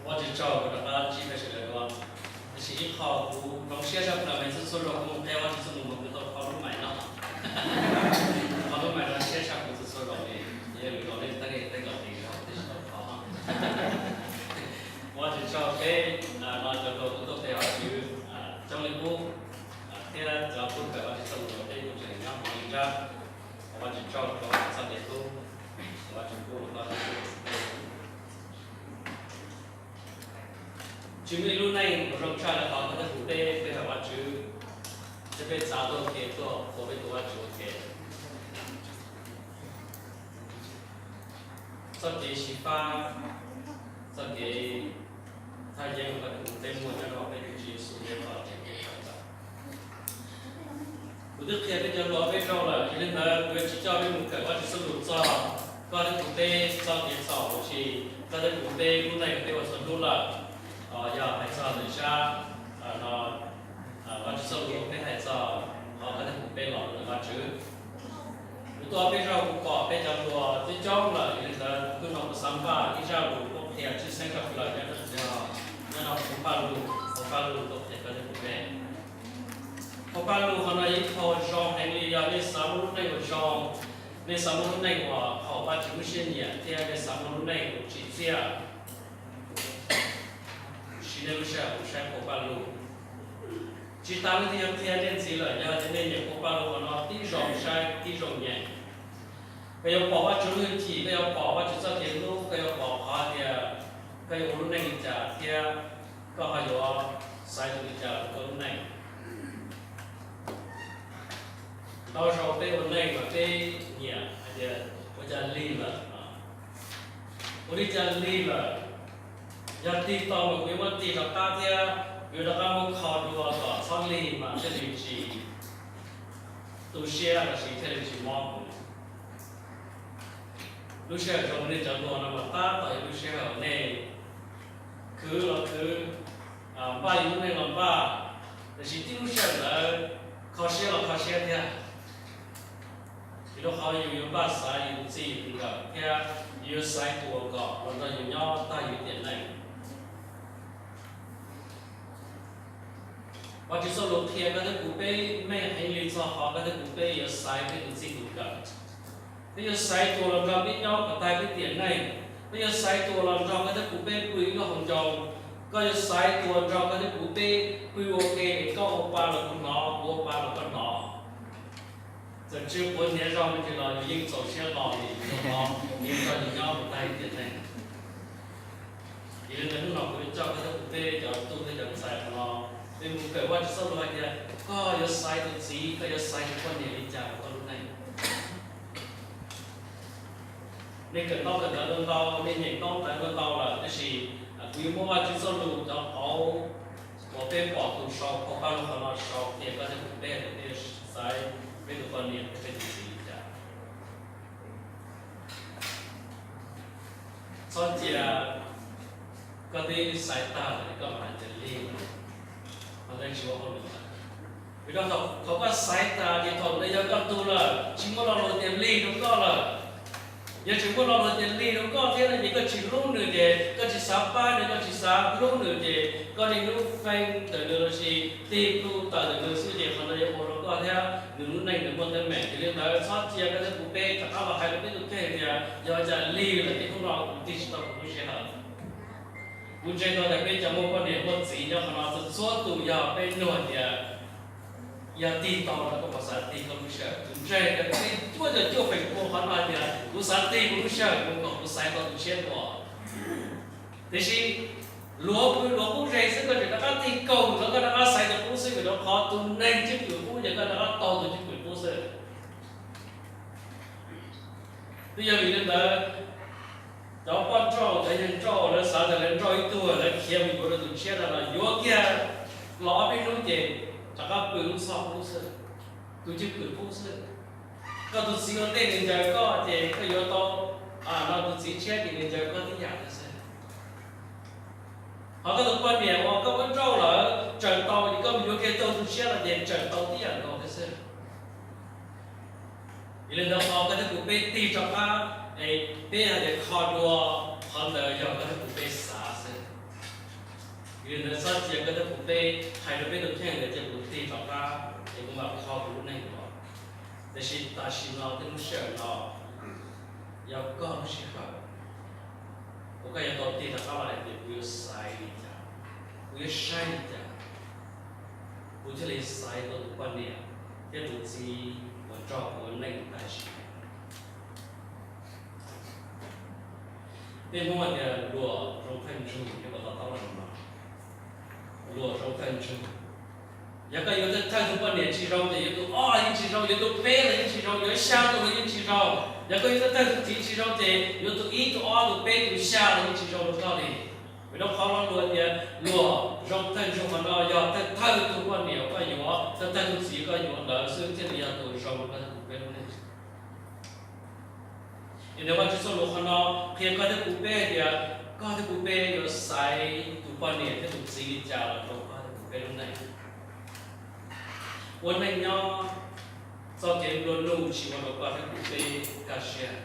Vajtswv tsaug rau qhov ntsib peb sawv daws dua. Tiam sis ib qho kuv hloov siab tshaj plaws, txhua txhua zaus kuv mus qhia Vajtswv txoj lus mas kuv tau qhov lub maim no. Qhov lub maim no siab tshaj kuv txhua txhua zaus li, yog lwm zaus nej teeb teeb kom tis zog tej tsis tau qhov. Vajtswv tsaug peb no cov hluas kuj tuaj pe hauv Vajtswv coob li qub, thiab cov tub kawm Vajtswv txoj lus peb kuj tseem nyob hauv li nrab. Thov Vajtswv tsaug rau txoj kev hlub, thov Vajtswv pub rau koj. Tsis muaj ib lub neej uas zoo tshaj li qhov koj thiab kuv peb pe hawm Vajtswv, thiab peb txav tuaj ua ke tuaj ua peb tus Vajtswv ua ke. Txoj kev xyiv fab, txoj kev thaj yeeb uas koj thiab kuv peb muaj nyob rau peb tus Tswv Yexus Khetos ces peb tau txais. Kuv twb qhia peb cov hluas peb zaug lawm, yog li ntawd kuv yuav tsis coj peb mus kawm Vajtswv txoj lus txog koj thiab kuv peb txoj kev txhaum, tiam sis koj thiab kuv peb lub neej peb ua txhua hnub lawm. Yog hais txog ntawm sab no, Vajtswv txoj lus peb hais txog qhov koj thiab kuv peb los ntawm Vajtswv. Kuv tuaj peb zaug kuv pom peb cov hluas coob coob lawm, yog li ntawd hnub no kuv xav npaj ib zaj lus tuaj qhia tshwj xeeb tshaj plaws nyob rau, nyob rau hauv Paj Lug, hauv Paj Lug tuaj qhia koj thiab kuv peb. Hauv Paj Lug qhov no yog ib qho zoo heev li, yog nej xav muaj lub neej uas zoo, nej xav muaj lub neej uas haum Vajtswv lub siab nyiam thiab nej xav muaj lub neej uas tsim txiaj, siv nej lub sij hawm mus saib phau Paj Lug. Tsis tas leej twg yuav qhia nej ntxiv lawm, yog tias nej nyiam phau Paj Lug qhov no tib zoo saib tib zoo nyeem. Koj yuav pom Vajtswv lub hwj chim, koj yuav pom Vajtswv txoj kev hlub, koj yuav pom qhov tias koj yuav ua lub neej li cas thiab koj ho yuav xaiv tus li cas rau koj lub neej. Ntau zaus peb ua neej mas peb nyiam hais tias ua cas lig lawm, ua li cas lig lawm. Yog tig tau mas kuv yuav muab tig rov qab thiab kuv yuav rov qab muab kho dua kom txhob lig mas thiaj li tsis tu siab los sis thiaj li tsis mob kuv. Lub sij hawm zoo nej cov hluas no mas tab tom yog lub sij hawm nej khwv los khwv, npaj yus lub neej los npaj, tiam sis tib lub sij hawm ntawd kho siab los kho siab thiab. Vim rau qhov yus yuav npaj xaiv yus tus txij tus nkawm thiab yus yuav xaiv tus uas kom los nrog yus nyob tag yus tiam neej. Vajtswv txoj lus qhia koj thiab kuv peb meej heev li txog qhov koj thiab kuv peb yuav xaiv peb tus txij tus nkawm. Peb yuav xaiv tus uas los nrog peb nyob kom tag peb tiam neej. Peb yuav xaiv tus uas los nrog koj thiab kuv peb pw ib lub hauv ncoo. Koj yuav xaiv tus uas nrog koj thiab kuv peb pw ua ke es koj ua pa los kuv hnov, kuv ua pa los koj hnov. Txawm tsw quav hniav zoo li cas los yus yeej txaus siab los li, yus hnov, yus nrog yus nyob kom tag tiam neej. Yog li ntawd hnub no kuv yuav coj koj thiab kuv peb cov tub thiab cov ntxhais no, peb mus kawm Vajtswv txoj lus hais tias koj yuav xaiv tus txiv, koj yuav xaiv tus poj niam li cas rau koj lub neej. Nej kawm ntaub kawm ntawv ntau ntau, nej nyeem ntaub ntawv ntau ntau lawm, tab sis kuv yuav muab Vajtswv txoj lus cov qauv uas peb pom tus sau phau Paj Lug qhov no sau qhia koj thiab kuv peb tias peb yuav xaiv peb tus poj niam thiab peb tus txiv li cas. Txhob cia koj twb xaiv tag lawm koj mam hais tias lig lawm, qhov ntawd tsis ua hauj lwm lawm. Vim rau qhov thaum koj xaiv tas ces thaum ntawd yog koj tug lawm, tsis muaj lo lus tias lig rau koj lawm. Yog tsis muaj lo lus tias lig rau koj thiab no ces koj tsis hlub nws, ces koj tsis xav pab nws, koj tsis xav hlub nws, ces koj niaj hnub feeb ntawm nws los sis tig plu tawm ntawm nws xwb, ces qhov ntawd yuav ua rau koj thiab nws lub neej nws muaj teeb meem. Yog li ntawd txhob cia koj thiab kuv peb rov qab los hais rau peb tus kheej tias yog cas lig lawm ces hnub no kuv tig tsis tau kuv lub sij hawm. Kuv ntseeg tau tias peb cov muaj poj niam muaj txiv nyob qhov no txhua txhua tus yog peb nug tias yog tig tau no koj puas xav tig koj lub sij hawm. Kuv ntseeg tias peb cuaj caum cuaj feem pua qhov no hais tias kuv xav tig kuv lub sij hawm mus kom kuv xaiv tau tus tshiab dua. Tiam sis luag pw luag qub zej xwb, koj tseem rov qab tig kaug los koj rov qab xaiv tus qub xwb, vim rau qhov tus neeg cwj pwm qub ces koj rov qab tau tus cwj pwm qub xwb. Twb yog vim li ntawd, cov poj nrauj cov yawg nrauj lawv xav tias lawv nrauj ib tug lawv khiav mus yuav rau tus tshiab no los yuav kiag los ob peb hnub ces rov qab pw lub txhoj qub xwb, tus cwj pwm qub xwb. Koj tus txiv ua ntej nws ncaws koj ces koj yuav tau, no tus txiv tshiab ces nws ncaws koj tib yam xwb. Ho koj tus poj niam uas koj muab nrauj lawm tseem tau, ces koj mus yuav kiag tau tus tshiab los ces tseem tau tib yam nkaus thiab xwb. Yog li ntawd qhov koj thiab kuv peb tig rov qab, es peb hais tias kho dua, qhov ntawd yog koj thiab kuv peb xav xwb. Yog li ntawd txhob cia koj thiab kuv peb hais rau peb tus kheej ntawd ces kuv tig rov qab es kuv mam kho kuv lub neej los. Tiam sis tam sim no tej lub sij hawm no yog koj lub sij hawm uas koj yuav tau tig rov qab los hais tias kuv yuav xaiv li cas, kuv yuav saib li cas, kuv thiaj li xaiv tau tus poj niam thiab tus txiv uas nrog kuv ua neej tam sim. Peb Hmoob hais tias luam zoo thawj ntsug, yog koj to taub los no, luam zoo thawj ntsug. Yog koj yuav thawj tus poj niam tsis zoo ces yuav tus ob los yeej tsis zoo, yuav tus peb los yeej tsis zoo, yuav xya tus los yeej tsis zoo. Yog koj yuav thawj tus txiv tsis zoo ces yuav tus ib, tus ob, tus peb, tus xya los yeej tsis zoo rau koj li. Vim rau qhov lo lus tias luam zoo thawj ntsug qhov no yog thawj thawj tus poj niam koj yuav, thawj thawj tus txiv koj yuav ntawd xwb thiaj li yog tus zoo rau koj thiab kuv peb lub neej. Yog li ntawd Vajtswv txoj lus qhov no qhia koj thiab kuv peb hais tias koj thiab kuv peb yuav xaiv tus poj niam thiab tus txiv li cas los rau koj thiab kuv peb lub neej. Ua neej nyob, txoj kev nplua nuj tsis ua rau koj thiab kuv peb kaj siab.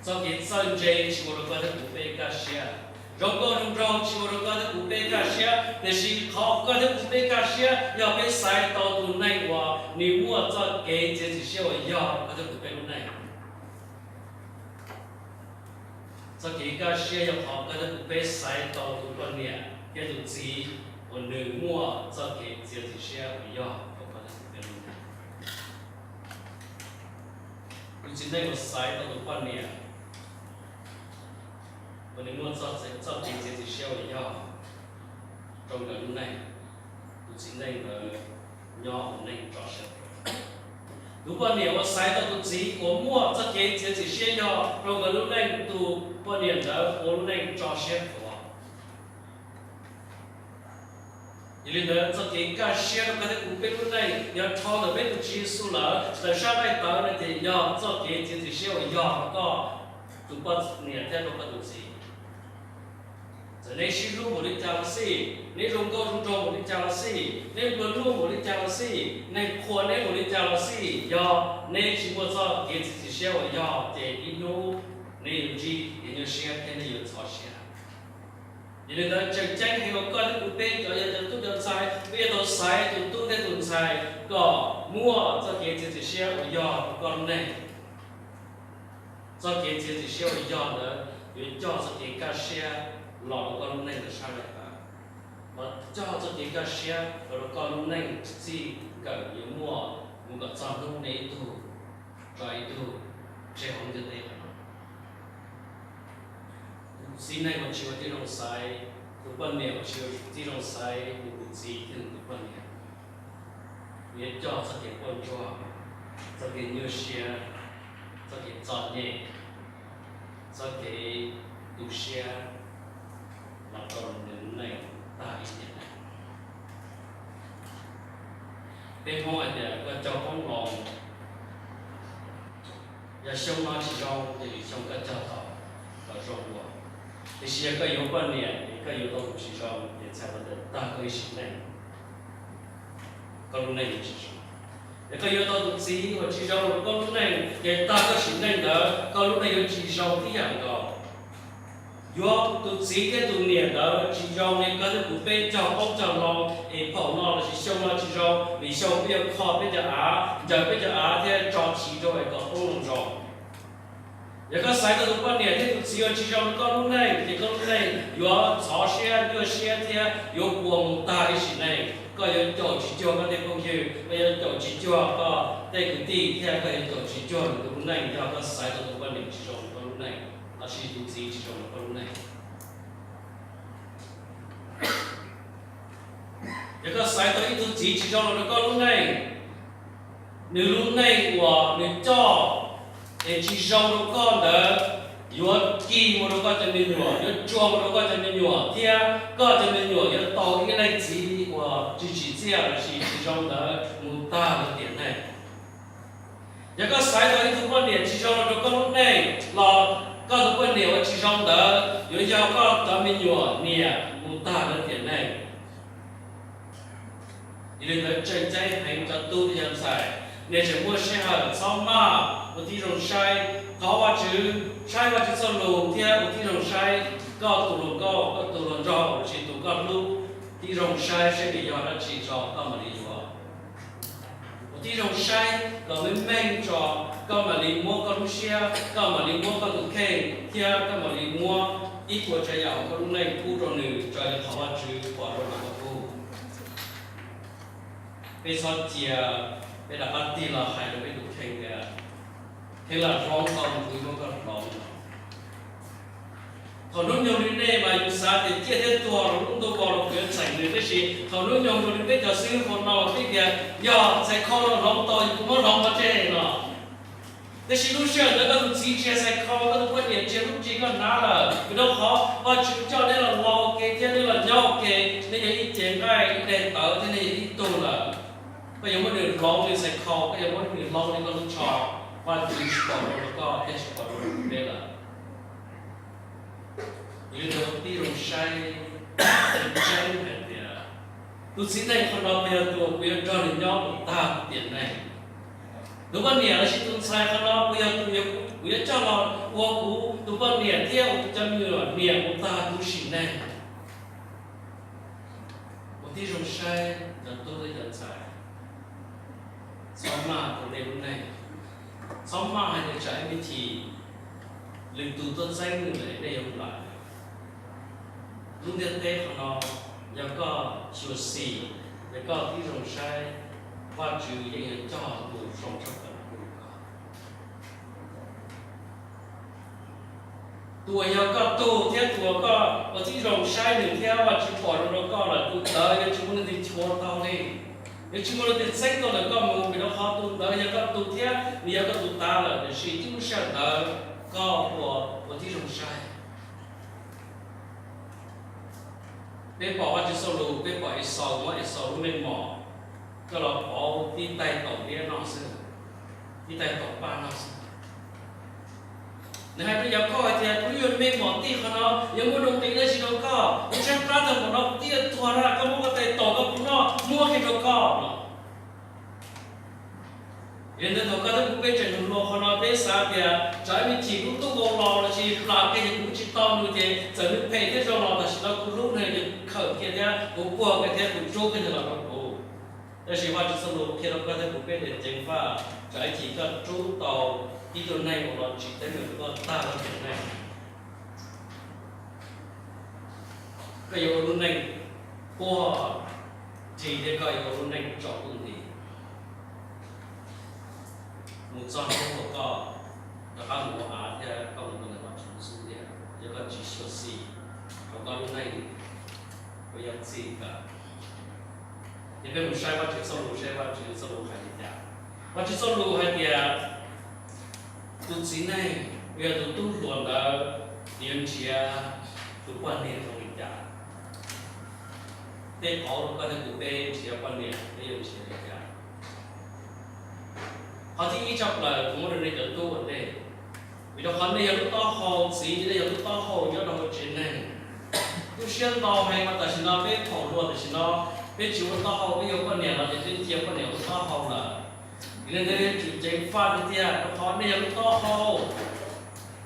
Txoj kev txawj ntse tsis ua rau koj thiab kuv peb kaj siab. Zoo nkauj zoo nraug tsis ua rau koj thiab kuv peb kaj siab, tiam sis qhov koj thiab kuv peb kaj siab yog peb xaiv tau tus neeg uas nws muaj txoj kev txiav txim siab uas yog rau koj thiab kuv peb lub neej. Txoj kev kaj siab yog qhov koj thiab kuv peb xaiv tau tus poj niam thiab tus txiv uas nws muaj txoj kev txiav txim siab uas yog rau koj thiab kuv peb lub neej. Tus txiv neej uas xaiv tau tus poj niam uas nws muaj txoj kev txiav txim siab uas yog rau nkawd lub neej, tus txiv neej ntawd nyob ua neej tso siab. Tus poj niam uas xaiv tau tus txiv uas muaj txoj kev txiav txim siab yog rau nkawd lub neej, tus poj niam ntawd ua lub neej tso siab tuav. Yog li ntawd txoj kev kaj siab rau koj thiab kuv peb lub neej yog dhau ntawm peb tus Tswv Yexus lawm, tawm sab daim tawv no ces yog txoj kev txiav txim siab uas yog rau koj tus poj niam thiab rau koj tus txiv. Txawm neb sib hlub npaum li cas los xij, neb zoo nkauj zoo nraug npaum li cas los xij, neb nplua nuj npaum li cas los xij, neeg qhuas neb npaum li cas los xij, yog neb tsis muaj txoj kev txiav txim siab uas yog ces ib hnub neb yuav ntsib kev nyuaj siab thiab neb yuav ntxhov siab. Yog li ntawd tseem ceeb heev uas koj thiab kuv peb cov yog cov tub cov ntxhais, peb yuav tau xaiv tus tub thiab tus ntxhais kom muaj txoj kev txiav txim siab uas yog rau koj lub neej. Txoj kev txiav txim siab uas yog ntawd yuav coj txoj kev kaj siab los rau koj lub neej ntawm sab daim tawv, los coj txoj kev kaj siab los rau koj lub neej txij nkawm yuav muaj mus kom txog hnub neb ib tug tso ib tug tseg hauv ntiaj teb no. Tus txiv neej uas tsis ua tib zoo xaiv, tus poj niam uas tsis ua tib zoo xaiv nws tus txiv thiab nws tus poj niam, nws yuav coj txoj kev quaj ntsuag, txoj kev nyuaj siab, txoj kev txom nyem, txoj kev tu siab los rau nws lub neej tag ib tiam neej. Peb Hmoob hais tias koj cog qoob loo, yog xyoo no tsis zoo ces lwm xyoo koj cog tau kom zoo dua. Tiam sis yog koj yuav poj niam es koj yuav tau tus tsis zoo ces txhais tau tias tag koj ib sim neej, koj lub neej yuav tsis zoo. Yog koj yuav tau tus txiv uas tsis zoo rau koj lub neej ces tag koj sim neej ntawd koj lub neej yuav tsis zoo tib yam nkaus. Yuav tus txiv thiab tus niam ntawd tsis zoo li koj thiab kuv peb cog qoob cog loo es phaum no los sis xyoo no tsis zoo, lwm xyoo peb yuav kho peb cov av, ncaws peb cov av thiab tso chiv rau es kom qoob loo zoo. Yog koj xaiv tau tus poj niam thiab tus txiv uas tsis zoo rau koj lub neej ces koj lub neej yuav ntxhov siab, nyuaj siab thiab yuav puas mus tag ib sim neej. Koj yuav caum tsis cuag koj tej phooj ywg, koj yuav caum tsis cuag koj tej kwv tij thiab koj yuav caum tsis cuag nws tus lub neej yog koj xaiv tau tus poj niam tsis zoo rau koj lub neej los sis tus txiv tsis zoo rau koj lub neej. Yog koj xaiv tau ib tug txiv tsis zoo los rau koj lub neej, nws lub neej uas nws coj es tsis zoo rau koj ntawd yuav kis mus rau koj cov me nyuam, yuav tsuag mus rau koj cov me nyuam, thiab koj cov me nyuam yuav tau ib leej txiv uas tsis tsim txiaj los sis tsis zoo ntawd mus tag lawv tiam neej. Yog koj xaiv tau ib tug poj niam tsis zoo rau koj lub neej los koj tus poj niam uas tsis zoo ntawd yuav yog koj cov me nyuam niam mus tag lawv tiam neej. Yog li ntawd tseem ceeb heev cov tub thiab cov ntxhais, nej tseem muaj sij hawm txhob maj, ua tib zoo saib, thov Vajtswv, saib Vajtswv txoj lus thiab ua tib zoo saib koj tus hluas nkauj, koj tus hluas nraug los sis tus koj hlub, tib zoo saib saib nws yog dab tsi tso koj mam li yuav. Ua tib zoo saib kom meej meej tso koj mam li muab koj lub siab, koj mam li muab koj tus kheej thiab koj mam li muab ib puas tsav yam hauv koj lub neej pub rau nws, tso yog qhov Vajtswv pom zoo rau koj pub. Peb txhob cia peb rov qab tig los hais rau peb tus kheej tias, kheej, lam hloov tau kuv yuav koj hloov. Thaum hnub nyoog li nej mas yus xav tias ciaj thiab tuag los lub ntuj vau los kuv yuav txeem nws, tab sis thaum hnub nyoog rau li peb cov xib hwb hmo no peb tias yog txhais khau no hloov tau kuv muab hloov pov tseg no. Tab sis lub sij hawm ntawd koj tus txiv tsis yog txhais khau, koj tus poj niam tsis yog lub ris koj hnav lawm, vim rau qhov Vajtswv coj neb los ua ke thiab neb los nyob ua ke, neb yog ib cev nqaij ib daig tawv thiab neb yog ib tug lawm. Koj yuav muab nws hloov li txhais khau, koj yuav muab nws hloov li koj lub tsho, Vajtswv tsis pom zoo rau koj thiab tsis pom zoo rau peb lawm. Yog li ntawd ua tib zoo saib tseeb tseeb hais tias tus txiv neej qhov no puas yog tus uas kuv yuav nrog nws nyob mus tag tiam neej. Tus poj niam los sis tus ntxhais qhov no puas yog tus uas kuv yuav coj los ua kuv tus poj niam thiab ua kuv cov me nyuam niam mus tag kuv sim neej. Ua tib zoo saib cov tub thiab cov ntxhais, txhob maj rau nej lub neej, txhob maj hais tias tsam ib me chim lwm tus tuaj txeeb nws lawm nej yuav mus lam. Lub ntiaj teb qhov no, yog koj xyuam xim, yog koj tib zoo saib, Vajtswv yeej yuav coj tus zoo tshaj plaws pub rau koj. Tus uas yog koj tug thiab tus uas koj ua tib zoo saib nws thiab Vajtswv pom zoo rau koj lawm, tus ntawd yuav tsis muaj leej twg chuav tau li, yuav tsis muaj leej twg txeeb tau ntawm koj mus, vim rau qhov tus ntawd yog koj tug thiab nws yog koj tus tav lawm, tiam sis tib lub sij hawm ntawd koj ua, ua tib zoo saib. Peb pom Vajtswv txoj lus, peb pom Exaus, muab Exaus lub meej mom coj los pauv tib taig taum liab noj xwb, tib taig taum paj noj xwb. Nws hais rau Yaukauj hais tias, kuv lub meej mom tij qhov no yuav muaj nuj nqis dab tsi rau koj? Kuv tshaib plab tag npaum no kuv twb yuav tuag na, koj muab koj tais taum rau kuv noj, muab kiag rau koj no. Yog li ntawd thaum koj thiab kuv peb tseem hluas hluas qhov no peb xav tias tsam ib me chim lub ntuj vau los lossis plam kiag ces kuv tsis tau nws ces txawm nws phem thiab zoo los tam sim no kuv hlub nws ces khawm kiag thiab kuv puag kiag thiab kuv rub kiag nws los rau kuv. Tab sis Vajtswv txoj lus qhia rau koj thiab kuv peb tias ceev faj, tsam ib chim koj rub tau ib tug neeg uas los tsim teeb meem rau koj tag lub tiam neej. Koj yuav ua lub neej quaj ris thiab koj yuav ua lub neej tsaus ntuj nti. Mus txog hnub uas koj rov qab mus ua av thiab koj mus rau ntawm Vajtswv lub xub ntiag, yog koj tsis xyuam xim rau koj lub neej uas yog txij nkawm. Ces peb mus saib Vajtswv txoj lus, saib Vajtswv txoj lus hais li cas. Vajtswv txoj lus hais tias tus txiv neej uas yog tus tub hluas ntawd yuav nrhiav tus poj niam zoo li cas. Tej qauv rau koj thiab kuv peb nrhiav poj niam peb yuav nrhiav li cas? Qhov thib ib tshaj plaws kuv muab rau nej cov tub ua ntej, vim rau qhov nej yog lub taub hau, txiv nej yog lub taub hau nyob rau hauv tsev neeg. Tu siab ntau heev mas tam sim no peb phaum luag tam sim no, peb tsis ua taub hau, peb yuav poj niam los ces peb cia poj niam ua taub hau lawm. Yog li ntawd yuav tsum ceev faj tiag tiag rau qhov nej yog lub taub hau.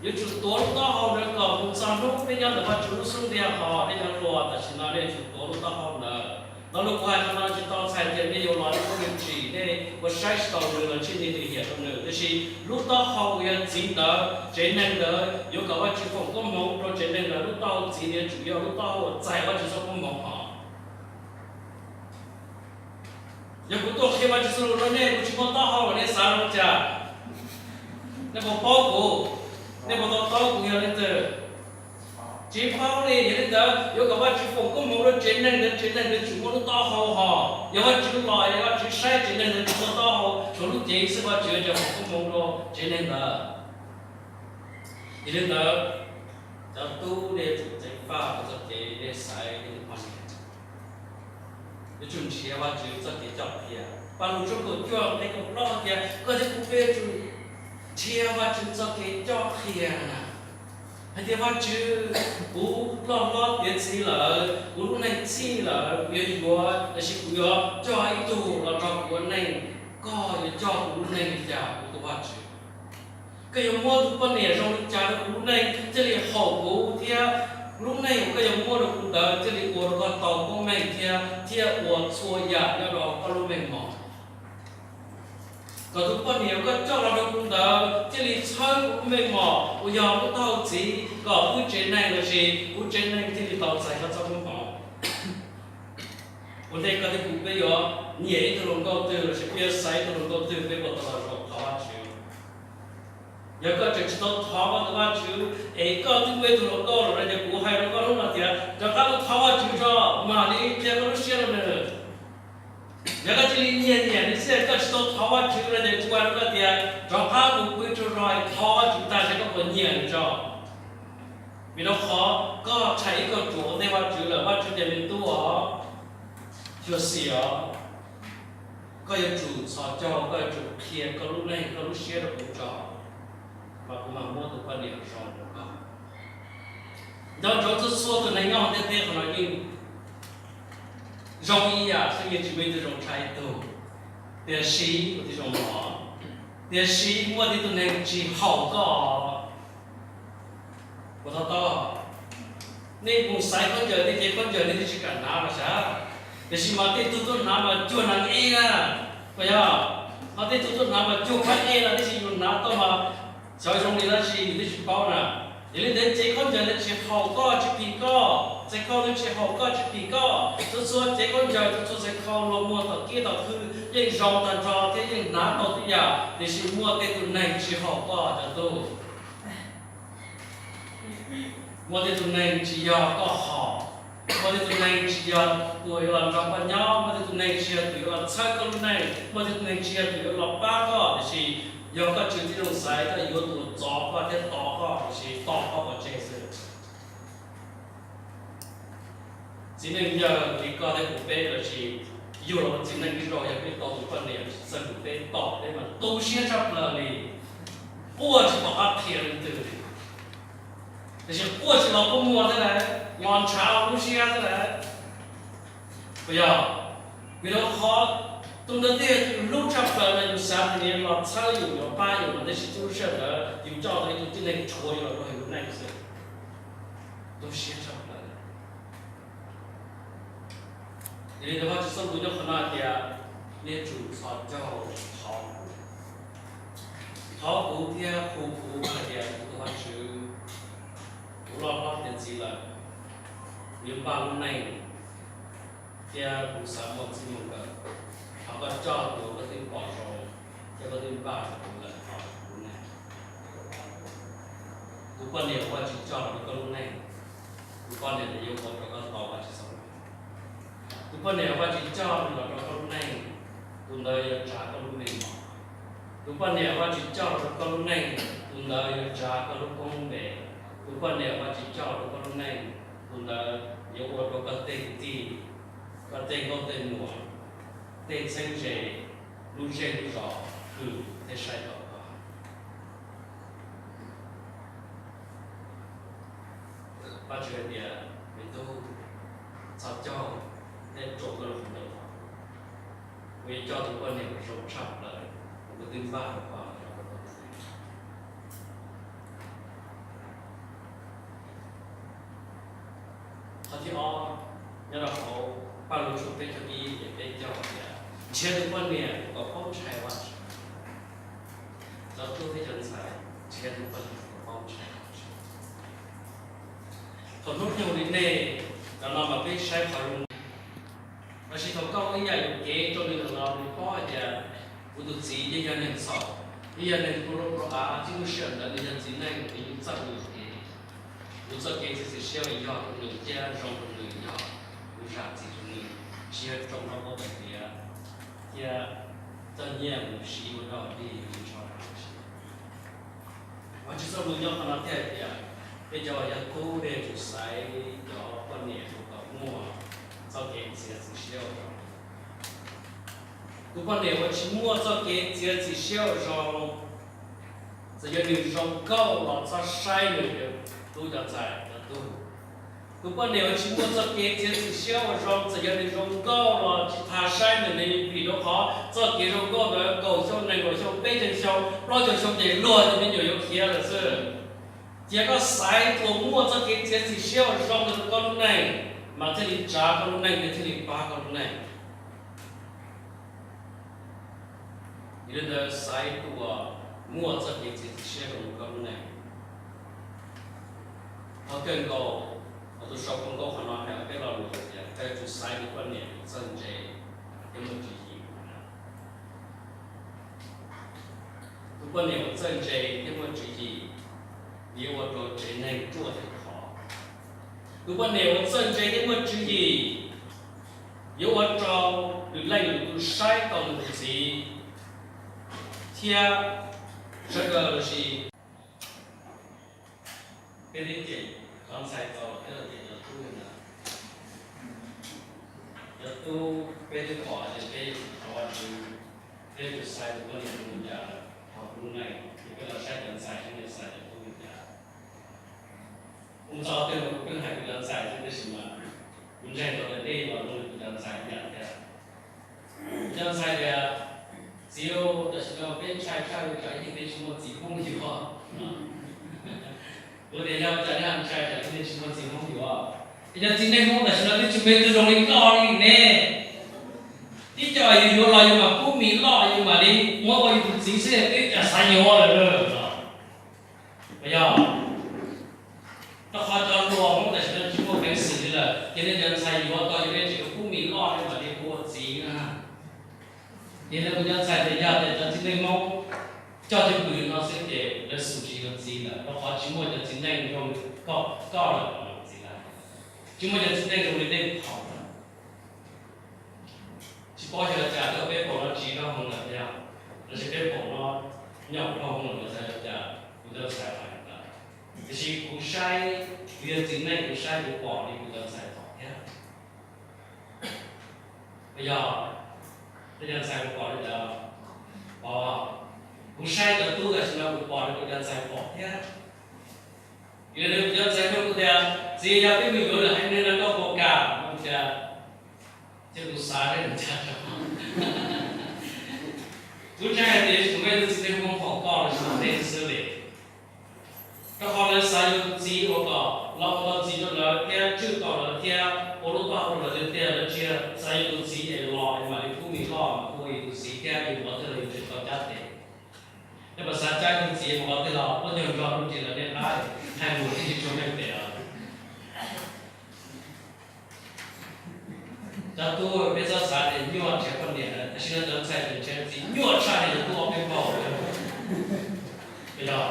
Yuav tsum tuav lub taub hau ntawd kom mus txog hnub peb nyob ntawm Vajtswv lub xub ntiag ho nej cov hluas tam sim no nej yuav tsum tuav lub taub hau ntawd. Lo lus kuv hais qhov no tsis tau txhais tias nej yuav los nej muab nws tsim, nej ua saib tsis taus nws los tsheej nws hiam rau nws, tiam sis lub taub hau uas yog txiv ntawd, tsev neeg ntawd yuav kom Vajtswv foom koob hmoov rau tsev neeg ntawd, lub taub hau txiv yuav tsum yog lub taub hau uas txais Vajtswv txoj koob hmoov hos. Yog kuv tuaj qhia Vajtswv txoj lus rau nej, kuv tsis muaj taub hau los nej xav zoo cas? Nej puas paub kuv? Nej puas to taub kuv yog leej twg? Tsis paub li. Yog li ntawd yuav kom Vajtswv foom koob hmoov rau tsev neeg ntawd, tsev neeg ntawd tsum muaj lub taub hau hos. Yog Vajtswv los, yog Vajtswv saib tsev neeg ntawd tsis muaj taub hau, tshuav lub cev xwb, Vajtswv yuav coj foom koob hmoov rau tsev neeg ntawd. Yog li ntawd, cov tub nej yuav tsum ceev faj rau txoj kev nej xaiv nej tus poj niam. Yuav tsum nrhiav Vajtswv txoj kev coj qhia. Paj Lug tshooj kaum cuaj nqe kaum plaub tias koj thiab kuv peb yuav tsum nrhiav Vajtswv txoj kev cob qhia na. Hais tias Vajtswv, kuv loj hlob tiav txiv lawm, kuv lub neej txhij lawm, kuv yuav yuav, tiam sis kuv yuav coj ib tug los nrog kuv ua neej. Koj yuav coj kuv lub neej li cas, kuv tus Vajtswv? Koj yuav muab tus poj niam zoo li cas rau kuv lub neej thiaj li haum kuv, thiab lub neej uas koj yuav muab rau kuv ntawd thiaj li ua rau koj tau koob meej thiab thiaj ua txhua yam nyob rau koj lub meej mom? Kom tus poj niam uas koj coj los rau kuv ntawd thiaj li txhawb kuv lub meej mom uas yog lub taub hau txiv, kom kuv tsev neeg los sis kuv tsev neeg thiaj li tau txais koj txoj koob hmoov. Ua ntej koj thiab kuv peb yuav nyiam ib tug hluas nkauj twg los sis peb yuav xaiv ib tug hluas nkauj twg, peb puas tau los thov Vajtswv? Yog koj tseem tsis tau thov koj tus Vajtswv, es koj twb muaj ib tug hluas nkauj lawm no, ces kuv hais rau koj hnub no tias rov qab mus thov Vajtswv tso, mam li qhia koj lub siab rau nws. Yog koj cia li nyiam nyiam nws xwb, koj tsis tau thov Vajtswv no, ces kuv hais rau koj tias rov qab mus pw tsaug zog thov Vajtswv tag seb koj puas nyiam nws tso. Vim rau qhov koj tshais ib kauj ruam ua ntej Vajtswv lawm, Vajtswv tias, me tub os, xyuam xim os, koj yuav tsum txhos caug, koj yuav tsum qhia koj lub neej koj lub siab rau kuv tso, mas kuv mam muab tus poj niam zoo rau koj. Nco ntsoov, txhua txhua tus neeg nyob hauv ntiaj teb qhov no yeej zoo ib yam xwb, yeej tsis muaj ib tug zoo tshaj ib tug. Tiam sis ua tib zoo no, tiam sis muaj tej tug neeg tsis haum koj. Puas to taub? Nej mus xaiv khaub ncaws, nej cev khaub ncaws nej twb tsis kam hnav los sav, tiam sis mas tej tug tuaj hnav mas cuag hnav ej na, puas yog? Ho tej tug tuaj hnav mas cuag phab ej na, tiam sis yus hnav tau mas xyov zoo li dab tsi yus twb tsis paub na. Yog li ntawd cev khaub ncaws ntawd tsis haum koj tsis phim koj, txhais khau ntawd tsis haum koj tsis phim koj. Txhua txhua cev khaub ncaws, txhua txhua txhais khau luag muag tom kiab tom khw yeej zoo tag nrho thiab yeej hnav tau tib yam, tiam sis muaj tej tug neeg tsis haum koj cov tub. Muaj tej tug neeg tsis yog koj haum, muaj tej tug neeg tsis yog tus yuav los nrog koj nyob, muaj tej tug neeg tsis yog tus yuav los txhawb koj lub neej, muaj tej tug neeg tsis yog tus yuav los pab koj, tiam sis yog koj tsis tib zoo xaiv, koj yuav tus uas txov koj thiab tos koj, tiam sis tos koj pov tseg xwb. Txiv neej yawg li koj thiab kuv peb los sis yug los ua txiv neej ib zaug, yog peb tau tus poj niam tsis txawj hlub peb, tom peb mas tu siab tshaj plaws li, quaj tsis pom qab qhia leej twg li. Tiam sis quaj tsis los kua muag thiab lawm, los ntshav lub siab thiab lawm. Puas yog? Vim rau qhov tus ntawd twb yog tus yus hlub tshaj plaws no, yus xav tias nws yuav los txhawb yus, yuav pab yus, mas tab sis lub sij hawm ntawd yus coj tau ib tug tib neeg tshuav yus los rau yus lub neej xwb. Tu siab tshaj plaws. Yog li ntawd Vajtswv txoj lus nyob qhov no hais tias, nej yuav tsum txhos caug thov kuv, thov kuv thiab hu kuv hais tias, kuv tus Vajtswv, kuv loj hlob tiav ntxiv lawm, kuv yuav npaj lub neej thiab kuv xav muaj txij muaj nkawm. Thov koj coj tus koj twb pom zoo thiab koj twb npaj rau kuv lawm los kuv lub neej. Tus poj niam uas Vajtswv coj los rau koj lub neej, tus poj niam ntawd yuav ua rau koj tau Vajtswv txoj lus. Tus poj niam uas Vajtswv coj los rau koj lub neej, tus ntawd yuav tsa koj lub meej mom. Tus poj niam uas Vajtswv coj los rau koj lub neej, tus ntawd yuav tsa koj lub koob npe. Tus poj niam uas Vajtswv coj los rau koj lub neej, tus ntawd yuav ua rau koj tej kwv tij, koj tej nkauj tej muam, tej txheeb ze, lub zej lub zos hwm thiab saib taus koj. Vajtswv hais tias, me tub, txhos caug thiab rau koj lub hluas nraug, kuv yuav coj tus poj niam uas zoo tshaj plaws uas kuv twb npaj rau koj los rau koj. Qhov thib ob, nyob rau hauv Paj Lug tshooj peb caug ib, peb caug tias, nrhiav tus poj niam kom paub ntshai Vajtswv. Cov tub thiab cov ntxhais, nrhiav tus poj niam kom paub ntshai Vajtswv. Thaum hnub nyoog li nej, tam no mas peb saib qhov zoo, tab sis thaum koj ua ib yam yuam kev rau nws lawm los nws paub hais tias kuv tus txiv yeej yog neeg txhaum, yeej yog neeg pluag lub pluag av, txij lub sij hawm ntawd nws yog txiv neej, nws yeej txawj ua yuam kev. Kuv txoj kev txiav txim siab uas yog rau nws thiab zoo rau nws yog kuv zam txim rau nws, tsis yog tsoo rau koj tus tiav thiab txoj nyiaj mus siv ua dog dig tsis tshua. Vajtswv txoj lus nyob qhov no thiaj hais tias, peb cov uas yog tub peb yuav tsum xaiv cov poj niam uas kom muaj txoj kev txiav txim siab ua rau. Tus poj niam uas tsis muaj txoj kev txiav txim siab ua zoo, txawm yog nws zoo nkauj los txhob saib nws cov tub cov ntxhais cov tub. Tus poj niam uas tsis muaj txoj kev txiav txim siab ua zoo, txawm yog nws zoo nkauj los tsis tas saib nws li, vim rau qhov txoj kev zoo nkauj ntawd kaum xyoo, nees nkaum xyoo, peb caug xyoo, plaub caug xyoo ces luag ces me nyuam yuav khiav lawm xwb. Cia koj xaiv tus muaj txoj kev txiav txim siab ua zoo rau koj lub neej, mas thiaj li tsav koj lub neej, thiaj li pab koj lub neej. Yog li ntawd xaiv tus uas muaj txoj kev txiav txim siab rau koj lub neej. Qhov kawg nkaus, tus sau phau ntawv qhov no hais peb lo lus tias koj yuav tsum xaiv tus poj niam uas txawj ntse thiab muaj tswv yim. Tus poj niam uas txawj ntse thiab muaj tswv yim yuav ua rau tsev neeg ruaj tiag qhov. Tus poj niam uas txawj ntse thiab muaj tswv yim yuav ua rau lwm leej lwm tus saib tau nws tus txiv thiab sawv daws los sis peb twb cem cov ntxhais txaus lawm thiab los cem cov tub li ntawd. Cov tub peb twb pom tias peb yuav tsum thov Vajtswv, peb yuav tsum xaiv tus poj niam zoo li cas lawm, thaum kuv lub neej ces peb los saib cov ntxhais, peb yuav xaiv cov tub li cas. Ua txog tej no kuv pheej hais kuv cov ntxhais xwb, tab sis mas kuv ntseeg tau tias dej los zoo li kuv cov ntxhais ib yam thiab. Kuv cov ntxhais tias, txiv, tam sim no peb ntshai tshaj li tsam ib chim peb tsis muaj txiv Hmoob yuav. Kuv tias yog cas nej ho ntshai tsam ib chim tsis muaj txiv Hmoob yuav? Es cov txiv neej Hmoob tam sim no twb tsis muaj ib tug zoo li koj li ne. Ib co yus yuav los yus mam pub mis loj yus mam li muab ua yus tus txiv xwb, twb cas xav yuav lawm. Puas yog? Rau qhov cov hluas Hmoob tam sim no tsis muaj peev xwm li lawm, ces nej cov ntxhais yuav tau yus nej tseem yuav pub mis loj nej mam li ua txiv na. Ces nej kuv cov ntxhais tias yog tias cov txiv neej Hmoob coj cov pwm no xwb ces lawv xum tsis yuav txiv lawm, rau qhov tsis muaj cov txiv neej zoo koj lawm txiv lawm. Tsis muaj cov txiv neej zoo li nej pom lawm. Tsis paub xyov cas twb peb pom no tsis noj hoo lawm thiab, los sis peb pom no nyob noj hoo lawm, xav xyov cas kuv cov ntxhais hais li ntawd. Tiam sis kuv saib, kuv yog txiv neej kuv saib kuv pom li kuv cov ntxhais pom thiab. Puas yog? Tej cov ntxhais kuv pom li ntawd, pom. Kuv saib cov tub tam sim no kuv pom li kuv cov ntxhais pom thiab. Yog li kuv cov ntxhais nug kuv tias, txiv, yog peb mus yuav lwm haiv neeg no koj puas kam? Kuv tias, cia kuv xav seb nws cas rau. Kuv ntseeg hais tias tsis muaj ib tug txiv neej Hmoob pom koj los sis pom nej xwb li. Rau qhov lawv xav yuav tus txiv uas kom los ua tau txiv rau lawv thiab tswj tau lawv thiab ua lub paj ua lawv tiag tiag, lawv tsis xav yuav tus txiv es los es mam li pub mis loj mas ua yus tus txiv thiab yus mus qhov twg los yus tseem tau cab tes. Yog mas xav cab tus txiv mus qhov twg los muab cog nrog lub tsev lawv niaj dab, hais lus twb tsis tshua meej pem os. Cov tub peb txhob xav tias nyuaj ntshaw poj niam, tam sim no cov ntxhais tseem ntshaw txiv nyuaj tshaj li cov tub ob peb npaug. Yog,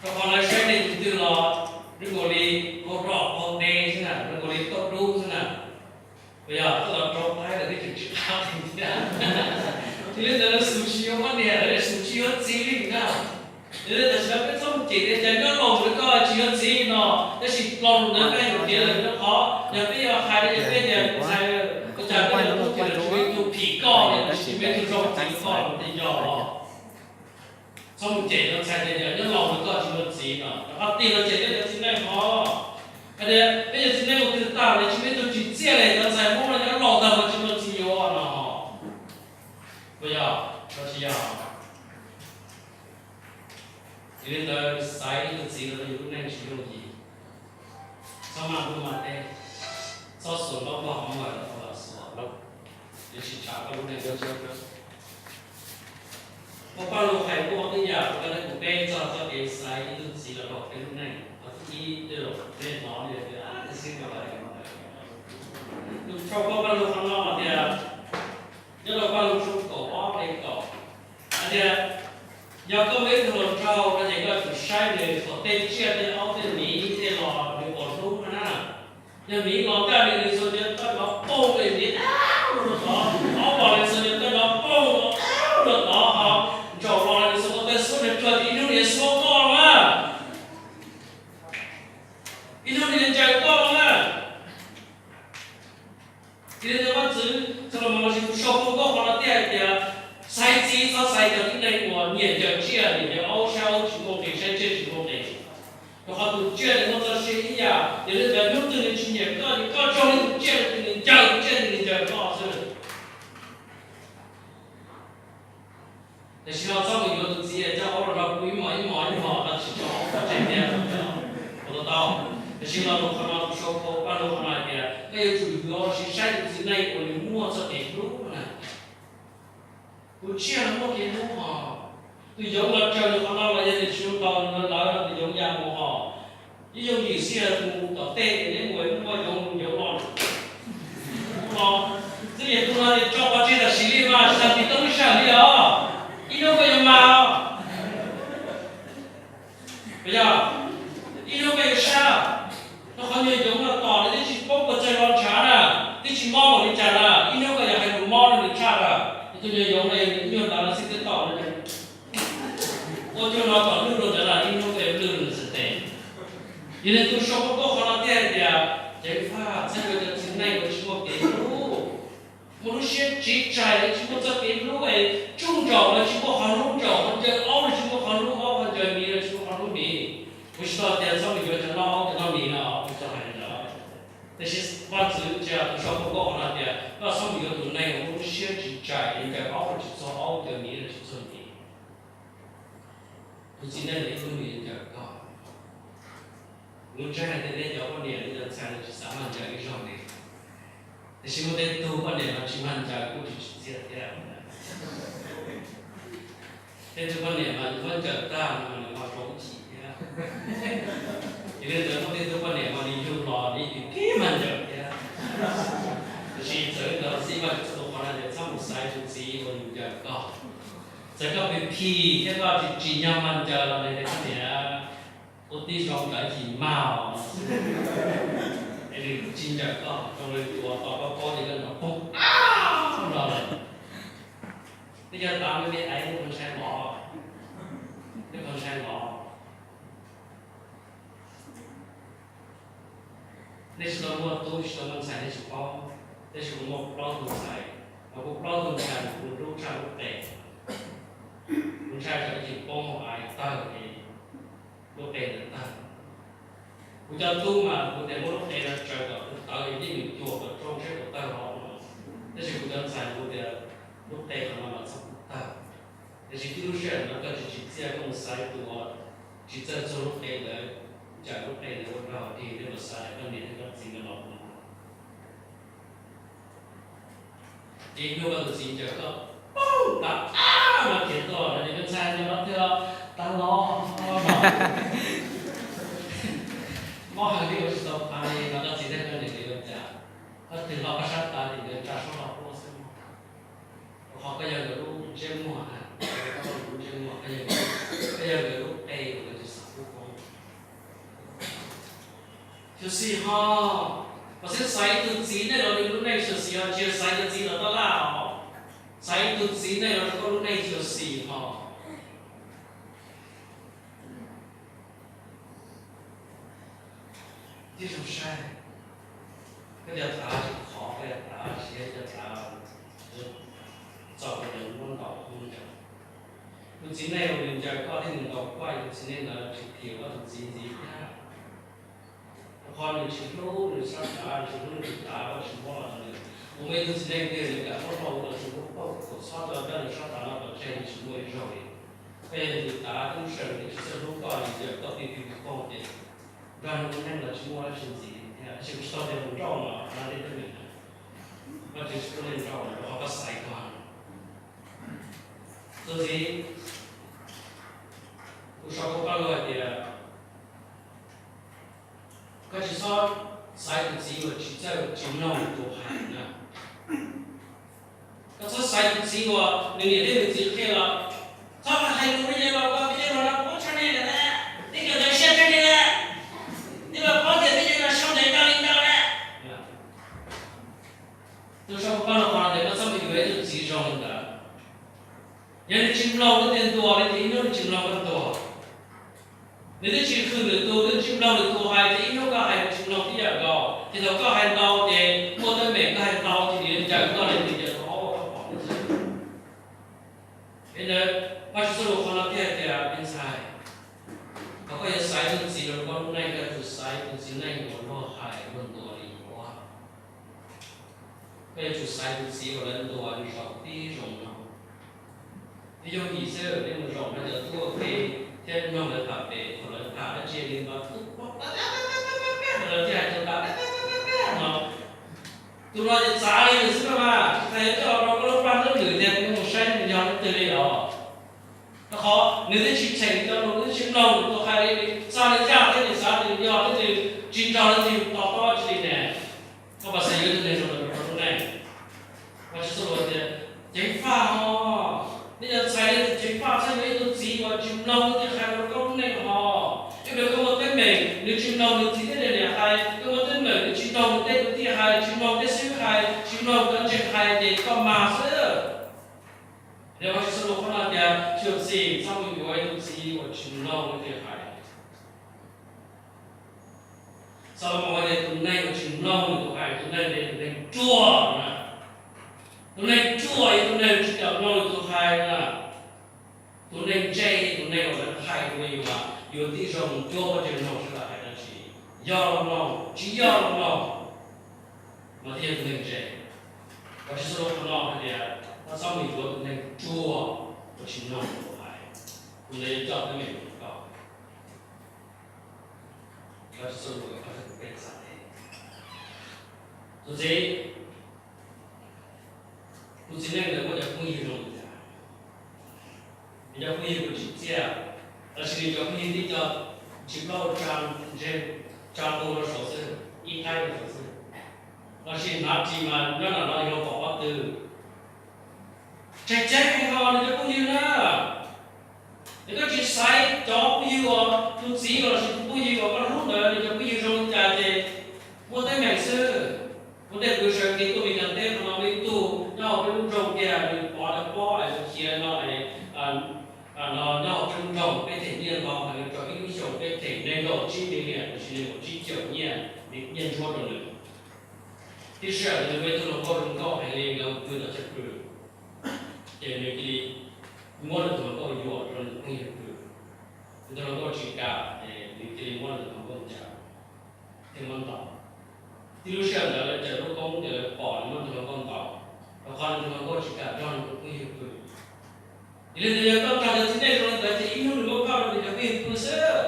rau qhov lawv saib nej tus twg los zoo nkaus li kaus roj kaus de xwb na, zoo nkaus li tauj dub xwb na. Puas yog? Twb los rau qaib lawm twb tseem tsis qab li thiab. Yog li ntawd lawv xum tsis yuav poj niam, lawv xum tsis yuav txiv li na. Yog li tam sim no peb txhob mus cem tias cas nyob laus ntawd koj tsis yuav txiv no, tab sis lo lus ntawd koj yuav tias lawm rau qhov yog peb yuav hais rau yog peb tias ntxhais, ua cas peb yuav tuaj tias lawv tsis muaj ib tug phim koj li, tsis muaj ib tug zoo txiv koj los tej yog los. Txhob mus cem cov ntxhais tias yog nyob laus ntawd koj tsis muaj txiv no, rau qhov tig los cem peb cov txiv neej hos. Hais tias peb cov txiv neej ua twg tag li tsis muaj ib tug tsim txiaj li, cov ntxhais Hmoob no nyob laus tag los tsis muaj txiv yuav no. Puas yog los tsis yog? Yog li ntawd xaiv ib tug txiv los rau yus lub neej tsis yooj yim. Txhob maj ntuj maj teb, txhob xuas ntaub npog qhov muag los tau los xuas, yuav tsis tshua koj lub neej. Ua paj lug hais muaj ib yam rau koj thiab kuv peb txog txoj kev xaiv ib tug txiv los rau peb lub neej. Qhov thib ib, tej zaum nej hnov nej tias, xib ka la tus sau phau paj lug qhov no hais tias, nyob rau paj lug tshooj kaum ob nqe kaum, hais tias, yog koj muaj ib tug hluas nraug no ces koj tsum saib nws thaum tej tsiaj tej aub tej miv tej los nws puas hlub no na. Yog miv los ncaj nws, nws txhua nco tawm los poog li, miv ab rau tod, aub los nws txhua nco tawm los poog ab rau tod, ho ntsaum los nws txhua nco tawm xub nws tsuag, ib hnub nws yuav xub koj los na. Ib hnub nws yuav ncaws koj los na. Yog li ntawd Vaj Tswv Xalaumoos los sis tus sau phau nkauj qhov no thiaj hais tias, Yog tib neeg uas nyiam ncaws tsiaj, nyiam ncaws aub, saib aub tsis muaj nqis, saib tsiaj tsis muaj nqis. Rau qhov tus tsiaj nws muaj txoj sia ib yam, yog li ntawd hnub twg nws tsis nyiam koj ces koj raug li tus tsiaj, nws nws ncaws tus tsiaj, nws nws ncaws koj xwb. Tam sim no txhob mus yuav tus txiv coj aub los rau kuv ib hmos ib hmos ib hmos, koj tsis tso aub pov tseg thiab. Puas tau? Tam sim no lus qhov no, tus sau phau Paj Lug qhov no hais tias koj yuav tsum yuav los sis saib tus txiv neej uas nws muaj txoj kev hlub na. Tus tsiaj los muaj kev hlub hos. Tus yoov los tsaws nws qhov no los yog nws tsis zoo ntaus nws lawv no, tus yoov ya mus hos. Ib yooj yim xwb yog tus mus tom tej es neb mus muaj yoov mus yoov los, mus los, xwb yog tus no ces tso pov tseg tam sim li mas tsis tas tiv toj lub sij hawm li os. Ib hnub koj yuav mag os. Puas yog? Ib hnub koj yuav sab. Rau qhov nyuag yoov no tom nws twb tsis paub puas txawg los ntshav na, twb tsis mob npaum li cas na, ib hnub koj yuav hais lus mob rau nws tshaj na. Tus nyuag yoov no yog nws ib nyuag ntawd no xwb twb tom no, ua cuag no kom lwj rau ntawd na, ib hnub koj yuav lwj rau nws txhais tes. Yog li tus sau phau koj qhov no thiaj hais tias ceev faj txhob yuav cov txiv neej uas tsis muaj kev hlub, muaj lub siab tsiv tsaig, tsis muaj txoj kev hlub es tsuj ntsaum los tsis muaj qhov hlub ntsaum, qhov ncaws aub los tsis muaj qhov hlub aub, qhov ncaws miv los tsis muaj qhov hlub miv. Kuv tsis tau tias txhob mus yuav cov noj aub cov noj miv no, kuv tsis tau hais li ntawd. Tab sis Vajtswv tsis yog tus sau phau koj qhov no tias koj txhob mus yuav tus neeg uas muaj lub siab tsiv tsaig es ncaws aub los tsis txog aub, ncaws miv los tsis txog miv. Tus txiv neej ntawd ib hnub nws yuav ncaws koj. Kuv ntseeg hais tias nej cov poj niam nej cov ntxhais no tsis xav mag ncaws ib zaug li, tiam sis muaj tej tug poj niam mas tsis mag ncaws kuj tsis tsim txiaj thiab. Tej tug poj niam mas nws muab ncaws tag no mas nws ho zoo ib chim thiab. Yog li ntawd muaj tej tug poj niam mas nws yug los nws yeej tsis mag ncaws thiab. Tiam sis txawm li ntawd los xij Vajtswv txoj lus qhov no tias txhob mus xaiv tus txiv uas nws ncaws koj. Txawm koj phim phim thiab koj tsis tsim nyog mag ncaws los nws tias koj niam, ua tib zoo ntawd chim mag os, es nws tsis ncaws koj, zoo li tus uas tos koj paub ces koj nrov poob no lawm. Twb yog tav me me aiv, nej puas ntshai los? Nej puas ntshai los? Nej tsis tau muaj tub tsis tau muaj ntxhais nej tsis paub, tab sis kuv muaj plaub tug ntxhais, mas kuv plaub tug ntxhais kuv hlub tshaj lub qe. Kuv ntshai tsam ib chim poob hauv aiv tawg es lub qe ntawd tawg. Kuv cov tub mas kuv tias muab lub qe no tsaws kom tawv es yeej nws cuag kom tsoo seb puas tawg hauv no. Tab sis kuv cov ntxhais kuv tias lub qe qhov no mas txhob tawg. Tiam sis tib lub sij hawm no koj tsis tsim txiaj koj mus xaiv tus uas tsis txawj txuag lub qe ntawd, ncaws lub qe ntawd ua rau dig, nej puas xav tias koj niam thiab koj txiv nkawd los ua no? Ces hnub koj tus txiv ncaws koj, poob tas no khiav tuaj no ces koj ntxhais ncaws los twg los tas los, mob heev li ua tsis tau qab li no, koj txiv thiab koj niam yuav ua cas? Koj twg los koj sab tas ces nkawd tsa suab los quaj xwb. Rau qhov koj yog nkawd lub ntsej muag, koj lub ntsej muag, koj yog nkawd lub qe uas nkawd tsis xav pub poob. Xyuam xim ho, koj xav xaiv tus txiv nej los rau lub neej xyuam xim ho, tsis yog xaiv tus txiv los tab laj os. Xaiv tus txiv nej los rau koj lub neej xyuam xim ho. Tib zoo saib, koj cov tav tsis qhov, koj cov tav tsis yog cov tav txaus rau cov muab ntaus hnub ncaws. Tus txiv neej uas nws ncaws koj thiab nws ntaus koj, tus txiv neej ntawd tsis phim koj tus txiv ntxiv thiab. Rau qhov nws tsis hlub nws sab tav, nws tsis hlub nws tus tav, koj tsis muab los rau nws. Kuv muaj ib tug txiv neej twg nws kam muab rau los tsis muab pauj, kuv txhob tau coj nws sab tav no pov tseg, nws tsis muaj ib zaug li. Koj yog nws tus tav, lub sij hawm nws tsis txawj hlub koj, nws ncaws koj pib pib poob ces nrog nws ua neej los tsis muaj dab tsi ntxiv thiab. Tab sis kuv tsis tau tias mus nrauj no, no tej teeb meem no Vajtswv tsis pub nej nrauj, rau qhov koj xaiv koj. Tus ntxiv, kuv sau koj paj lug hais tias koj tsis txhob xaiv tus txiv uas tsis txawj tsis mloog nws tus hais na. Koj txhob xaiv tus txiv uas nws niam thiab nws txiv qhia los, txhob hais lus li los koj peb cov no poob tshaj nej lawm na, nej cov ntawd siab tshaj nej na, nej los paub tias peb cov no sau ntawv ntau li ntau na. Tus sau koj paj lug qhov no tias koj txhob mus yuav ib tug txiv zoo li ntawd. Yog nws tsis mloog koj tias ntuas li ces ib hnub nws tsis mloog koj ntuas. Nws twb tsis hwm nws tus, nws tsis mloog nws tus hais ces ib hnub koj hais nws tsis mloog tib yam nkaus. Ces thaum koj hais ntau ces muaj teeb meem, koj hais ntau ces nws yuav ncaws koj li nws ncaws tau ob koj pom xwb. Ntawd, Vajtswv txoj lus qhov no thiaj tias, me ntxhais, thaum koj yuav xaiv tus txiv los rau koj lub neej, koj yuav tsum xaiv tus txiv neej uas luag hais luag ntuas li yuav. Koj yuav tsum xaiv tus txiv uas lawv ntuas zaum tib zoo no. Ib zaug yim xwb, nej mus zaum no cov tuaj ke thiab mloog lawv tham pem, thaum lawv tham dab tsi li ntawd, lawv thiaj hais tau tas no. Tus no ces txav li ntawd xwb no mas, tsis tas yuav coj los rau koj lub paj lub lwm tias kuv mus saib nws yog leej twg li os. Rau qhov nws twb tsis cheem cov lus, nws twb tsis mloog nws tus hais li, xav nws yog thiab nws xav nws yog thiab nws tsis nrog leej twg to taub tsi li ne. Koj puas xav yuav tus neeg zoo li ntawd rau koj lub neej? Vajtswv txoj lus tias, ceev faj os, nej cov ntxhais nej ceev faj txhob yuav ib tug txiv uas tsis mloog leej twg hais rau koj lub neej hos. Ib pliag koj muaj teeb meem nws tsis mloog nws txiv thiab nws niam hais, koj muaj teeb meem nws tsis mloog nws tej kwv tij hais, tsis mloog tej xib hwb hais, tsis mloog cov ntseeg hais ces koj mag xwb. Vajtswv txoj lus qhov no tias, tsis yog txiv, txhob mus yuav ib tug txiv uas tsis mloog leej twg hais. Xalaumoos hais tias tus neeg uas tsis mloog nws tus hais, tus neeg ntawd yog tus neeg ruam na. Tus neeg ruam yog tus neeg tsis kam mloog nws tus hais na. Tus neeg ntse yog tus neeg uas lawv hais rau yus mas yus tib zoo cuab pob ntseg mloog sawv daws hais dab tsi, yog los mloog, tsis yog los mloog, mas thiaj yog tus neeg ntse. Vajtswv txoj lus qhov no hais tias koj txhob mus yuav tus neeg ruam uas tsis mloog nws tus hais, tus ntawd yuav coj teeb meem rau koj. Vajtswv txoj lus qhov no peb xav, tus txiv, tus txiv neej ntawd muaj cov phooj ywg zoo li cas? Nws cov phooj ywg puas tsim txiaj? Los sis nws cov phooj ywg tib co ntsis plaub tsa ntseg, tsa nqug rau saud xwb, ib qaib rau saud xwb, los sis hnav ris mas nyob nram no yus los pom pob tw. Tseem ceeb heev os nws cov phooj ywg na. Yog koj tsis xaiv cov phooj ywg uas tus txiv los sis tus phooj ywg uas koj hlub ntawd nws cov phooj ywg zoo li cas ces muaj teeb meem xwb. Ua ntej kuv sawv kev tuaj Meskas teb qhov no muaj ib tug nyob hauv peb lub nroog kiag nws pov cov pob es khiav no es, no nyob hauv peb lub nroog peb them nyiaj ntau heev, tau ib lub xyoos peb them nees nkaum tsib million, los sis nees nkaum tsib caum nyiaj, nyiaj ntsuab rau nws. Tib sij hawm nws muaj ib tug hluas nkauj zoo nkauj heev li, nkawd pw tom chaw pw, ces nws cia li muab nws tus hluas nkauj yuam rau nws phooj ywg pw. Nws tus hluas nkauj tsis kam, ces nws cia li muab nws tus hluas nkauj ncaws thiab muab ntaus. Tib lub sij hawm ntawd lawv cov lub koob ces lawv pom nws muab nws tus hluas nkauj ntaus, rau qhov nws tus hluas nkauj tsis kam nrog nws tus phooj ywg pw. Yog li ntawd yog koj nrog cov txiv neej zoo li ntawd ces ib hnub nws muab koj rau nws cov phooj ywg pw xwb.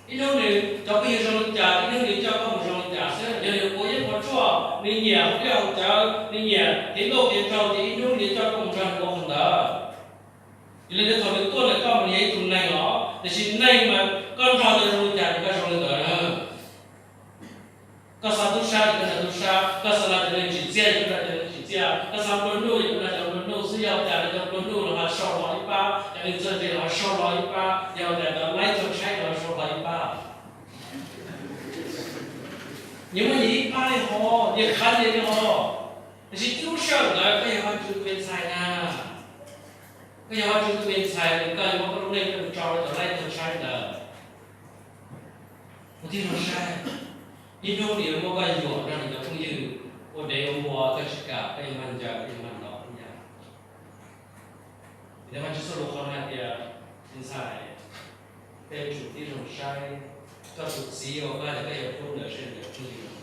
Ib hnub nws cov phooj ywg zoo li cas, ib hnub nws coj koj mus zoo li cas xwb. Yog nws quav yeeb quav tshuaj, nws nyiam haus dej haus cawv, nws nyiam kev nkauj kev nraug ces ib hnub nws coj koj mus nrog nws ua qhov ntawd. Yog li ntawd thaum nws tuaj ntawm koj mas nws yog ib tug neeg os, tiam sis neeg mas koj nrog nws zoo li cas ces koj zoo li ntawd na. Koj xav tub sab ces koj nrog tub sab, koj xav nrog cov neeg tsim txiaj ces koj nrog cov neeg tsim txiaj, koj xav nplua nuj ces koj nrog cov nplua nuj xwb. Yog tias cov nplua nuj los ho sau hlo ib pab, cov neeg txawj ntse los ho sau hlo ib pab, yog tias cov laib txog tshaib los ho sau hlo ib pab. Nyias muaj nyias ib pab li ho, nyias khav nyias li ho. Tiam sis tib lub sij hawm ntawd koj yog Vajtswv tus me ntxhais na. Koj yog Vajtswv tus me ntxhais, koj yuav muab koj lub neej coj mus tso rau cov laib txog tshaib ntawd. Kuv thiaj los saib, ib hnub nws yuav muab koj yuam nrog nws cov phooj ywg ua dev ua npua, koj tsis kam, koj yuav mag ncaws, koj yuav mag ntaus ib yam. Vim tias Vajtswv txoj lus qhov no hais tias, me ntxhais, peb yuav tsum tib zoo saib koj tus txiv uas koj hais tias koj yuav hlub ntawd seb nws cov phooj ywg.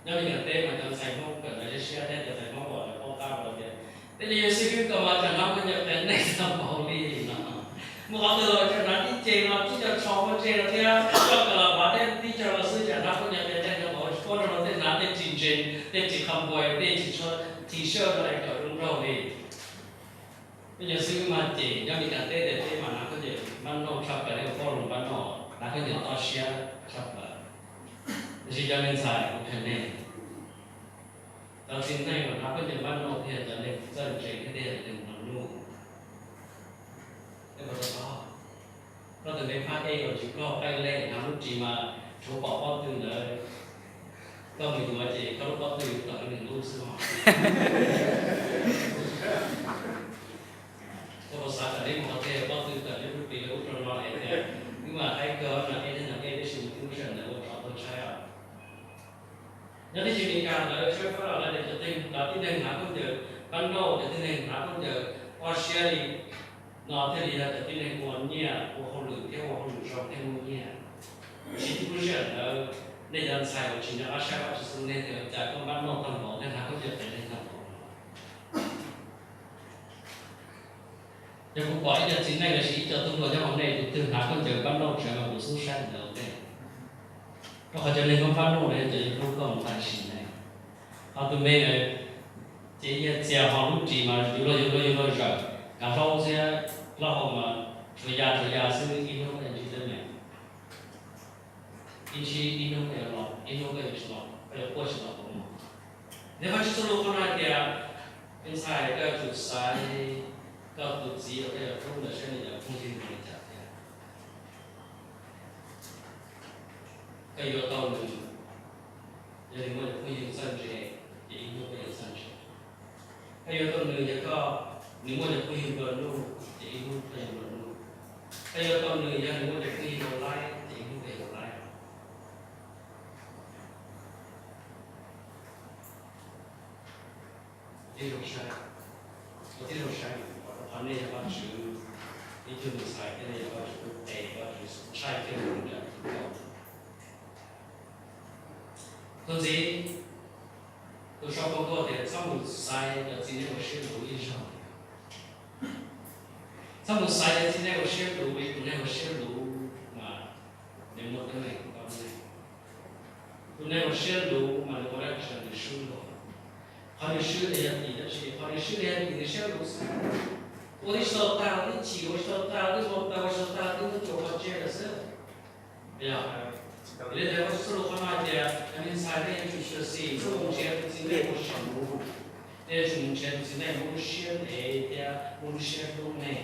Nyob Meskas teb mas cov ntxhais Hmoob kawm ntawv siab siab thiab cov ntxhais Hmoob uas lawv paub tab lawv tias, peb cov yawg xib hwb ko mas tseem hnav khaub ncaws qias neeg tag npaum li no. Muaj qhov twg los tseem hnav tib ce no tib co tsho muaj ntsej no thiab coj kawm los pav thiab tib co los xwb tseem hnav khaub ncaws qias neeg tag npaum, tsis paub nrog luag tej hnav tej ris ntsees, tej ris qhov npuas, tej ris tsho, ris shirt no es kom zoo nraug li. Peb cov xib hwb mas ces nyob Meskas teb tias peb mas hnav khaub ncaws npab noj tshaj plaws, ua poj lus npab noj, hnav khaub ncaws toj siab tshaj plaws. Tiam sis cov me ntxhais kuv qhia nej, cov txiv neej uas hnav khaub ncaws npab noj thiaj yog cov neeg txawj ntse thiab thiaj yog cov neeg mloog nuj. Nej puas tau paub? Koj tus me phab ej uas tsis ploj qaij lej hnav lub ris mas tshuav pom pob tw ntawd, koj mus yuav ces koj lub pob tw yuav tawm li nws lub xwb os. Koj puas xav kom neb mus qhov twg pob tw tawm li lub ris li ub rau no es tias wb mas haib kawg no ej thiab no ej, tab sis mus tib lub sij hawm ntawd ua tsov tuag tshaib os. Nyob teb chaws Amelikas ntawd sab fab los lawv tias cov tib neeg hnav khaub ncaws npab nauj, cov tib neeg hnav khaub ncaws ob siab li no thiaj li yog cov tib neeg ua nyiaj ua hauj lwm thiab ua hauj lwm zoo thiaj muaj nyiaj. Tiam sis tib lub sij hawm ntawd nej cov ntxhais uas tsis nco qab saib Vajtswv txoj lus tias cas koj npab nauj tag npaum thiab hnav khaub ncaws tes neeg tag npaum. Yog kuv pom ib co txiv neej los sis ib co tub hluas nyob hauv nej tus twg hnav khaub ncaws npab nauj tsawv mas kuv xub saib ntawd ua ntej. Rau qhov cov neeg koj npab nauj no yog cov yuav hlub koj mus tam sim neej. Ho tus me ntawd ces yog txias ho lub ris mas yuav luag yuav luag yuav luag zawm, kav hlaub thiab plaub hau mas tshuav ya tshuav ya xwb, ib hnub koj yuav ntsib teeb meem. Ib ntsis ib hnub koj yuav los, ib hnub koj yuav tsis los, koj yuav quaj tsis tau tus mos. Nws Vajtswv txoj lus qhov no hais tias, me ntxhais, koj yuav tsum xaiv koj tus txiv uas koj yuav hlub ntawd saib nws yog phooj ywg li cas thiab. Koj yuav tau nws, yog nws muaj cov phooj ywg txawj ntse, ces ib hnub koj yuav txawj ntse. Koj yuav tau nws, yog koj, nws muaj cov phooj ywg nplua nuj, ces ib hnub koj yuav nplua nuj. Koj yuav tau nws, yog nws muaj cov phooj ywg ua laib, ces ib hnub koj yuav ua laib. Tib zoo saib, ua tib zoo saib, qhov nej yog Vajtswv ib tug ntxhais thiab nej yog Vajtswv tus tes, Vajtswv ntshai thiab ntawm tus. Txuas ntxiv, tus sau Paj Ntuj tias txhob mus xaiv cov txiv neej ua siab luv ib zaug. Txhob mus xaiv cov txiv neej ua siab luv, tus neeg ua siab luv mas nws muaj teeb meem rau koj lub neej. Tus neeg ua siab luv mas nws ua dab tsi los nws swb luag. Qhov nws swb yog tim dab tsi? Qhov nws swb yog tim nws siab luv xwb. Ua tib tsis tau tag, ua tib chim ua tsis tau tag, ua tib hmo tag ua tsis tau tag, tib hnub tsuas qhov tseg lawm xwb. Yog li ntawd Vajtswv txoj lus qhov no hais tias cov me ntxhais nej yuav tsum xyuam xim, txhob mus nrhiav tus txiv neej ua siab luv. Nej yuav tsum mus nrhiav tus txiv neej muaj lub siab ntev thiab muaj lub siab hlub nej.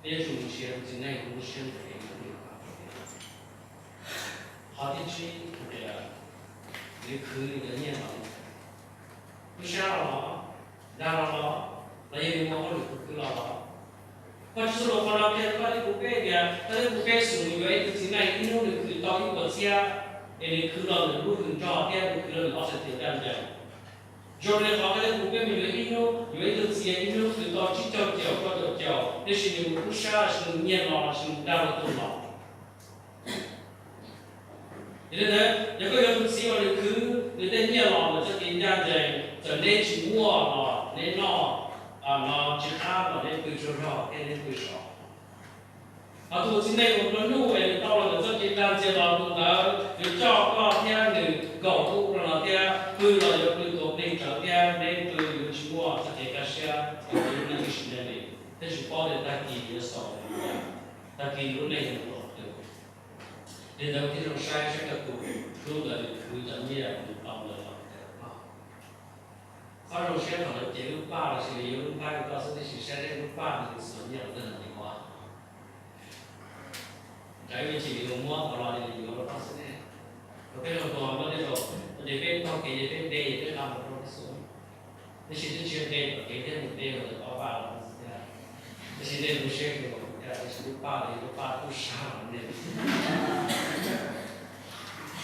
Nej yuav tsum mus nrhiav tus txiv neej muaj lub siab ntev. Qhov thib tsib hais tias nws khwv nws cov nyiaj los, lub sab los los, dag los los, los yog nws muaj hauj lwm khwv khwv los los. Vajtswv txoj lus qhov no qhia rau koj thiab kuv peb tias, koj thiab kuv peb xub mus yuav ib tug txiv neej, ib hnub nws khwv tau ib puas txhiab, es nws khwv los ntawm lub hws nrog thiab nws khwv los ntawm ob txhais tes ncaj ncees. Zoo li qhov koj thiab kuv peb mus yuav ib hnub, yuav ib tug txiv, ib hnub khwv tau tsib caug caum, rau caum caum, tiam sis nws mus tub sab los sis nws nyiaj los los sis nws dag los tuag los. Yog li ntawd, yog koj yuav tus txiv uas nws khwv nws tej nyiaj los ntawm txoj kev ncaj ncees, txawm neb tsis muaj los neb noj, no tsis qab los neb pw tsaug zog thiab neb pw sov. Ho tus txiv neej uas nplua nuj es nws tau los ntawm txoj kev dag ntxias los tus ntawd yuav coj koj thiab nws nkaum ub rau no thiab, pw los yuav pw tuav pleeg tsawv thiab neb pw yuav tsis muaj txoj kev kaj siab, yuav ua neej ib sim neej li, thiab tsis paub tias tag kis yuav xaus li cas, tag kis lub neej yuav ua twg. Li ntawd thiaj zoo saib saib koj tus hlub ntawd nws khwv cov nyiaj nws tau ntawd los li cas. Txhob zoo siab thaum lawv cev lub paj los sis yuav lub nplhaib rau koj xwb, tab sis saib saib lub paj nws xuas nyiaj los tej no ces ua nrad ib me ntsis nws muab tau los ces nws yuav rau koj xwb ne. Rau peb hluas nraug muaj tej zaum ces peb taug kev ces peb de ces peb nqa mus rau peb xwb. Tab sis twb tsis de tom kev thiab, nws de mus tom paj los xwb thiab. Tab sis nej lub siab zoo thiab, tab sis lub paj los yog lub paj tub sab los nej.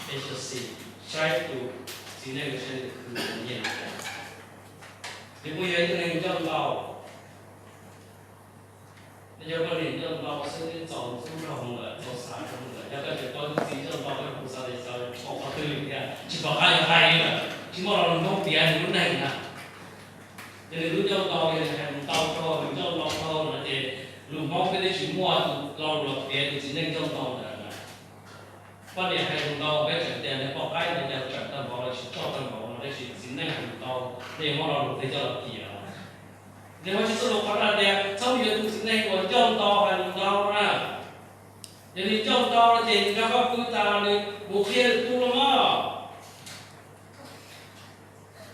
Peb xyuam xim saib tus txiv neej saib nws khwv nyiaj li cas. Nws puas yog ib tug neeg ncauj ntau? Nej cov poj niam ncauj ntau xwb txaus ntxub nraug lawm, txaus xav nraug lawm. Yog koj tseem tau tus txiv ncauj ntau, koj puas xav tias xav tau qhov twg li thiab? Tsis pom qab yuav hais li lawm, tsis muaj lo lus Hmoob piav nws lub neej na. Yog nws lub ncauj ntau, yog nws hais lus ntau dhau, nws ncauj ntau dhau no ces lus Hmoob peb twb tsis muaj tus lo lus los piav tus txiv neej ncauj ntau ntawd na. Poj niam hais lus ntau peb tseem tias nws poj qaib, nws tias tsawm tau npaum los tsis tau tau npaum no, tab sis txiv neej hais lus ntau, nej yuav muab lo lus twg coj los piav? Nws Vajtswv txoj lus qhov no tias txhob mus yuav tus txiv neej uas ncauj ntau hais lus ntau na. Yog nws ncauj ntau no ces nws nrog koj pw tas nws mus qhia nws tub los mas.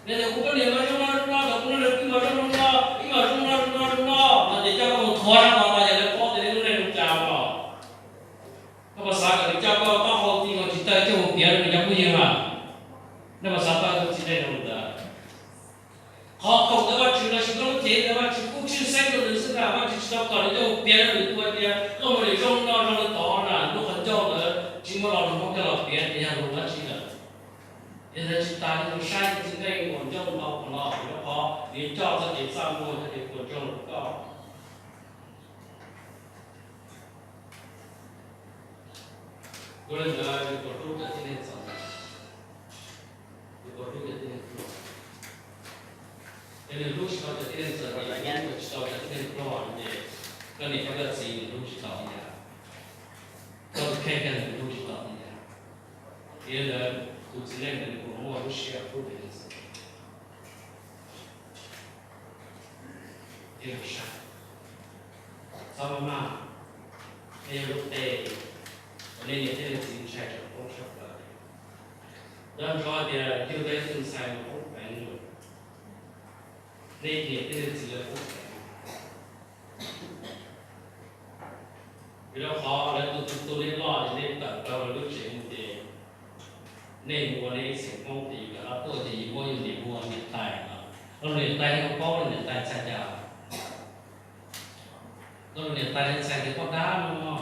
Nws tias kuv poj niam mas zoo no zoo no, thaum kuv nrog nws pw mas zoo no zoo no, ib mas zoo no zoo no zoo no, no ces coj koj mus thuav sab no los yog lawv paub tias nej lub neej zoo cas los. Koj puas xav kom nws coj koj taub hau ti nkaus tsis tawg coj mus piav rau nws cov phooj ywg mas? Nej puas xav tau tus txiv neej zoo li ntawd? Qhov khoom ntawm Vajtswv los sis koj lub cev ntawm Vajtswv kuj tshwj xeeb rau nws xwb na, Vajtswv tsis tau kom nws coj mus piav rau nws tus hais tias koj muaj niam zoo no zoo li tod na, lub qhov ncauj ntawd tsis Koj los lus Hmoob coj los piav ces yog lus dab tsi lawm? Yog ntawd tsis tas li mus saib tus txiv neej uas ncauj ntau qhov no, rau qhov nws coj txoj kev txaj muag, txoj kev puas tsaug rau koj. Yog li ntawd, yus puas hlub cov tib neeg txom nyem? Yus puas hlub cov tib neeg pluag? Yog nws hlub tsis tau cov tib neeg txom nyem, nws hlub tsis tau cov tib neeg pluag ces koj niam thiab koj txiv nws hlub tsis tau li cas? Koj tus kheej koj nws hlub tsis tau li cas? Yog li ntawd, tus txiv neej ntawd nws puas muaj lub siab hlub cov neeg txom nyem? Thiab yog saib, txhob maj maj, nej yog lub teb uas nej niam thiab nej txiv ntshai tseem poob tshaj plaws. Nco ntsoov tias yug tau ib tug ntxhais uas poob peev, nej niam thiab nej txiv lawv poob peev. Vim rau qhov lawv tus tus tu nej loj ces nej tawm plaws lub tsev mus ces nej mus ua nej ib xeem Hmoob ces yus rov qab tuaj ces yus muab yus niam hu ua niam tais no. Koj niam tais nej paub niam tais txhais cas? Koj niam tais nej txhais tias poj dab no.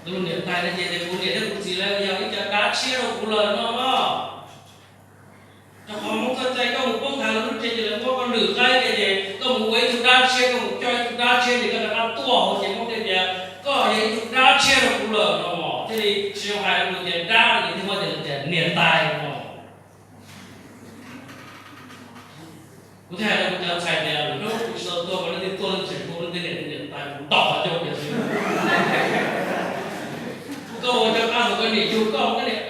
Koj niam tais nej ces tias kuv niam thiab kuv txiv lawv yog ib co dab tshiab rau kuv lawm no. Rau qhov Hmoob txoj cai koj mus poob nthav lawv lub tsev ces lawv muab koj lwm qaib kiag ces koj mus ua ib tug dab tshiab, koj mus coj ib tug dab tshiab ces koj rov qab tuaj hauv ces Hmoob thiaj tias koj yog ib tug dab tshiab rau kuv lawm no. Thiaj li tsis zoo hais rau kuv tias dab no ces thiaj muab tias niam tais no. Kuv thiaj hais rau kuv cov ntxhais tias lwm hnub kuv tsis tau tuag mas leej twg tuag leej tseem hu leej twg niam, niam tais kuv ntaus qhov ncauj kiag xwb. Koj ua cov qab ntawd koj niam yug koj, koj niam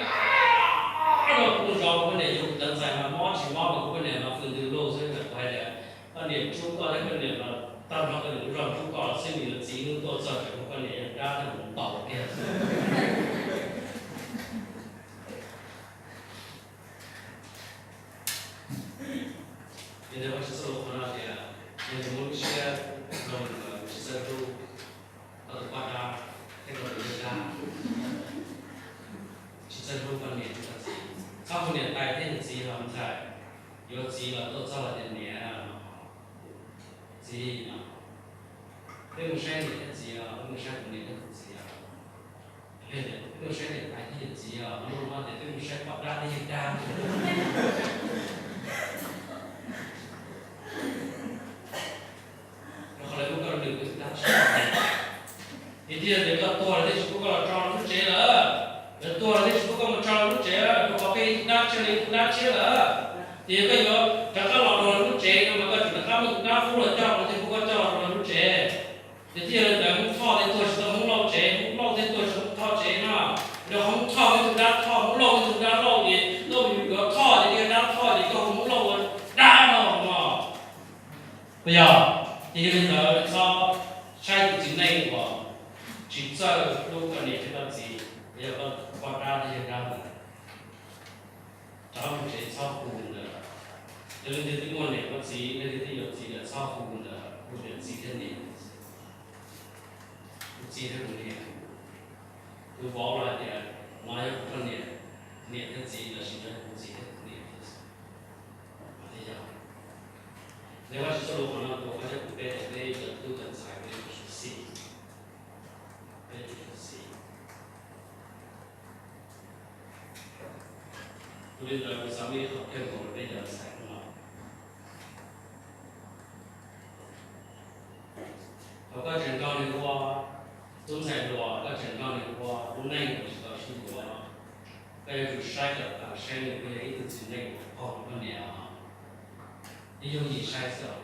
no kuv zov kuv poj niam yug, kuv cov ntxhais mas mob tsis mob mas kuv poj niam mas fwm ntws lug xwb. Kuv hais tias koj niam rub koj thiab koj niam mas tag nrho koj niam lub zog rub koj los xwb, vim yog txiv hnub tuaj txog tseem hu koj niam yog dab thiab kuv ntaus kiag xwb. Yog li ntawd Vajtswv txoj lus qhov no tias yog nws muaj lub siab zoo, nws tsis txawj hlub koj tus poj dab thiab koj tus yawg dab, tsis txawj hlub koj niam thiab koj txiv. Txhob hu niam tais thiab niam txiv los ntxhais, yuav txiv los tuaj txog los tias niam no, txiv no. Peb mus saib niam thiab txiv os, peb mus saib kuv niam thiab kuv txiv os. Peb mus saib niam tais thiab niam txiv os, no lus no tias peb mus saib poj dab thiab yawg dab. Rau qhov lawv muab koj lwm tus dab tshiab. Ces thiaj tias koj tuag lawv thiaj tsis pub koj los tso lub tsev lawm. Lawv tuag lawv thiaj tsis pub koj mus tso lub tsev, rau qhov koj yog ib tug dab tshiab, lawv ib tug dab tshiab lawm. Ces yog koj yuav rov qab los rau lawv lub tsev no mas koj tseem rov qab muaj tus dab qub los coj, lawv thiaj pub koj coj los rau lawv lub tsev. Ces thiaj li ntawd Hmoob Thoj thiaj tuag tsis tau Hmoob Lauj tsev, Hmoob Lauj thiaj tuag tsis tau Hmoob Thoj tsev no. Rau qhov Hmoob Thoj muaj ib tug dab Thoj, Hmoob Lauj muaj ib tug dab Lauj, ces Lauj yus yuav Thoj ces yog dab Thoj, ces koj hu Hmoob Lauj ua dab no no. Puas yog? Ces yog li ntawd txhob saib tus txiv neej uas tsis txawj hlub koj niam thiab koj txiv, yog koj poj dab thiab yawg dab ntawd. Rov qab mus tsev txhob hu ntawd. Yog leej twg twb muaj niam muaj txiv, leej twg twb yuav txiv lawm txhob hu ntawd, hu tias txiv thiab niam, kuv txiv thiab kuv niam. Tus vauv los hais tias no yog kuv poj niam, niam thiab txiv, lossis no yog kuv txiv thiab kuv niam. Thiaj yog. Nws Vajtswv txoj lus qhov no tuaj qhia rau peb tias peb cov tub cov ntxhais peb yuav tsum xis, peb yuav tsum xis. Yog li ntawd kuv xav muaj ib qho kawg nkaus rau peb cov ntxhais no. Thaum koj tseem nrog nws ua, tub ntxhais hluas, koj tseem nrog nws ua lub neej uas tsis tau sib yuav, koj yuav tsum saib kom tas saib nws puas yog ib tug txiv neej uas qaug rau koj niam os. Yeej yooj yim saib xwb os.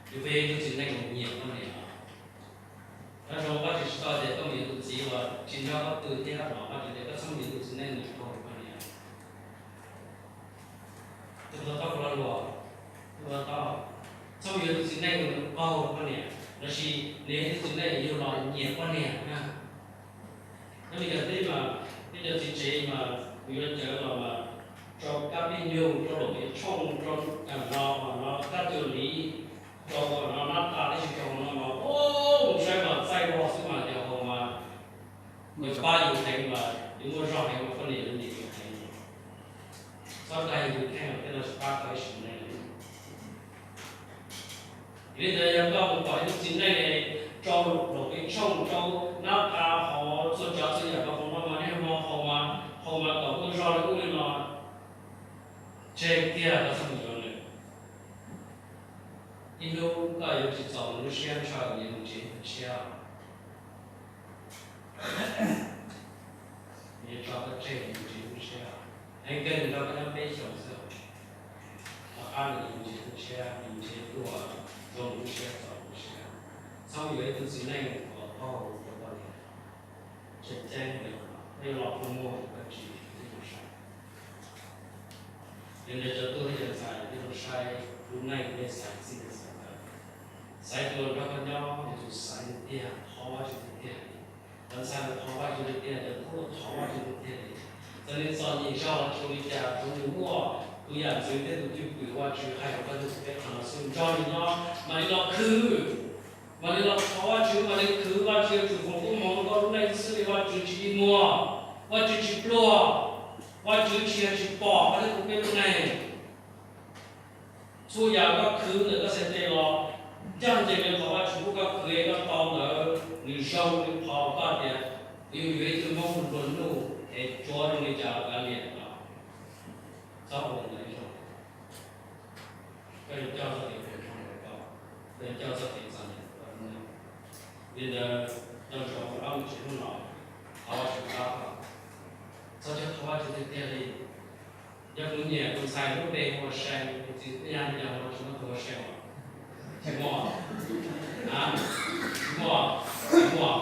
Nws puas yog ib tug txiv neej uas nyiam koj niam os. Nyob zoo Vajtswv tsis tau tias koj mus yuav tus txiv uas tsis nrog koj pw thiab los Vajtswv tias koj txhob mus yuav tus txiv neej uas qaug rau koj niam. Tus puas tau, tus puas tau, txhob mus yuav tus txiv neej uas nws qaug rau koj niam, lossis nws yog ib tug txiv neej uas yug los nyiam koj niam na. Nyob li cas teb mas peb cov txiv tsev mas kuv yuav cawv los mas rau kab pib nyug, rau laum kev tshooj, rau no no kab cua liv, rau no nab tas tib si rau no mas mus saib mas txaij vog xwb mas yog hauv mas nws pab yus heev mas yus muaj zog heev mas poj niam yuav nyiam yus heev. Txhob dag yus tus kheej, tej no tsis pab tau ib sim neej. Vim li ntawd yog koj mus pom ib tug txiv neej rau lub kev tshooj rau nab qa hauv txhua tsav txhua yam kom qhov no mas nej mloog haus mas, haus mas kom kuj zoo li ub li no. Tseg tiag koj txhob mus yuav nws. Ib hnub koj yuav tsis txaus nws lub siab ntshaw, nws yuav mus nrhiav ib tug tshiab. Nws yuav tso koj tseg, nws mus nrhiav ib tug tshiab. Heev kawg nws nrog koj nyob peb xyoos xwb, tom qab nws yuav mus nrhiav ib tug tshiab, nws mus nrhiav tuaj, zoo nws lub siab txaus nws lub siab. Txhob mus yuav ib tug txiv neej uas qaug rau koj li. Tseem ceeb li, koj yuav los kua muag koj tsis tib zoo saib. Yog li cov tub thiab cov ntxhais tib zoo saib lub neej nej xaiv txij nej xaiv nkawd. Xaiv tus uas nrog koj nyob, yog tus xaiv tiag tiag, thov Vajtswv tiag tiag li. Cov ntxhais uas thov Vajtswv tiag tiag, cov tub uas thov Vajtswv tiag tiag li. Txawm nws txom nyem zog los tsis ua li cas, tsuav nws muaj tus yam ntxwv thiab tus cwj pwm Vajtswv hais rau koj thiab kuv peb qhov no xwb, nrog nws nyob mam li los khwv, mam li los thov Vajtswv, mam li khwv. Vajtswv yuav tsum foom koob hmoov rau koj lub neej xwb li, Vajtswv tsis dig muag, Vajtswv tsis pluag, Vajtswv tsis yog tsis pom koj thiab kuv peb lub neej. Txhua yam koj khwv ntawm koj txhais tes los ncaj ncees li qhov Vajtswv pub koj khwv es koj tau ntawd, nws zoo li qhov uas koj tias kuv yuav yuav ib tug Hmoob luag nuj es tsuav zoo li cas los kav liam no. Txhob ua ntawd ib zaug. Koj yuav coj txoj kev phem rau koj, koj yuav coj txoj kev txom nyem rau koj lub neej. Li ntawd, nco ntsoov rau ob me ntsis hnub no, thov Vajtswv pab koj. Txhob coj thov Vajtswv tiag tiag li. Yog kuv niam tus ntxhais lub npe hu ua See, kuv txiv teb yag li cas los tsis muaj tus hu ua See os. Tsis muaj. A, tsis muaj, tsis muaj.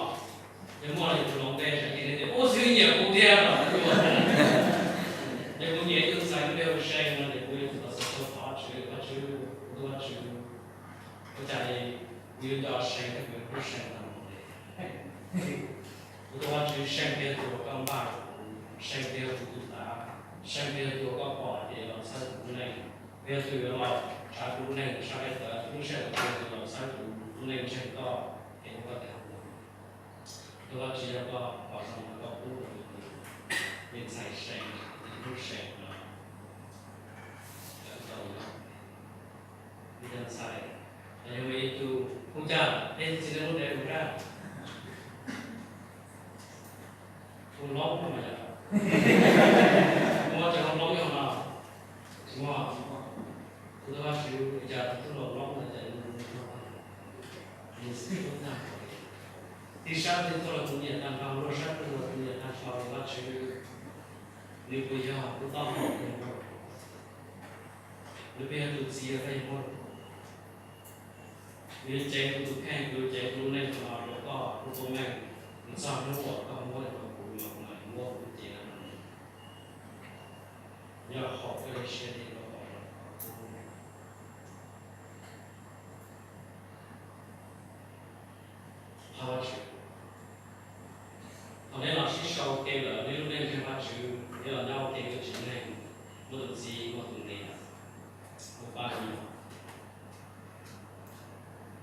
Yog muaj los yog tus hloov npe tsam cia li tias ub, txiv nyiam kuv thiab los kuv yuav. Yog kuv niam ib tug ntxhais lub npe hu See no ces kuv yuav tsum tau xav thov Vajtswv, Vajtswv, kuv tub Vajtswv, ua cas li kuv yuav nco See thiab kuv yuav hlub See tag npaum li. Kuv tub Vajtswv, See peb yog tus uas koj npaj rau kuv, See peb yog kuv tus tav, See peb yog tus uas koj pom hais tias los txhawb kuv lub neej, peb yog tus yuav los tsav kuv lub neej sab peb tawv, lub sij hawm peb yog tus los txhawb kuv lub neej ntseeg koj es ua koj tes hauj lwm. Kuv tub Vajtswv, yog koj pom zoo koj pub rau kuv tus me ntxhais See, kuv tus hlub See no, lawv tau ib co ntxhais, los yog ib tug, hu cas peb txiv neej lub npe hu dab? Hu Loob no mas yog, muaj cov hu Loob yog no, tsis muaj. Kuv tub Vajtswv, li cas tus tub los Loob no cas nws hlub tag nrho li. Tib sab twg tuaj los kuv nyiam tag nrho, luag sab twg los kuv nyiam tag nrho li Vajtswv. Nws puas yog kuv taub hau, nws puas yog tus txiv uas koj yuav muab rau kuv? Nws ceev kuv tus kheej, nws ceev kuv lub neej no rau koj, kuv tus kheej, nws txog hnub uas koj muab rau kuv los kuv mam li muab kuv lub cev no rau nws. Nyob haum koj lub siab thiab koj pom zoo rau kuv. Thov Vajtswv, thaum nej los sib sau ua ke lawm, nej lub neej ntseeg Vajtswv, nej los nyob ua ke ua tsev neeg, muaj tus txiv muaj tus niam, kuv pab nej.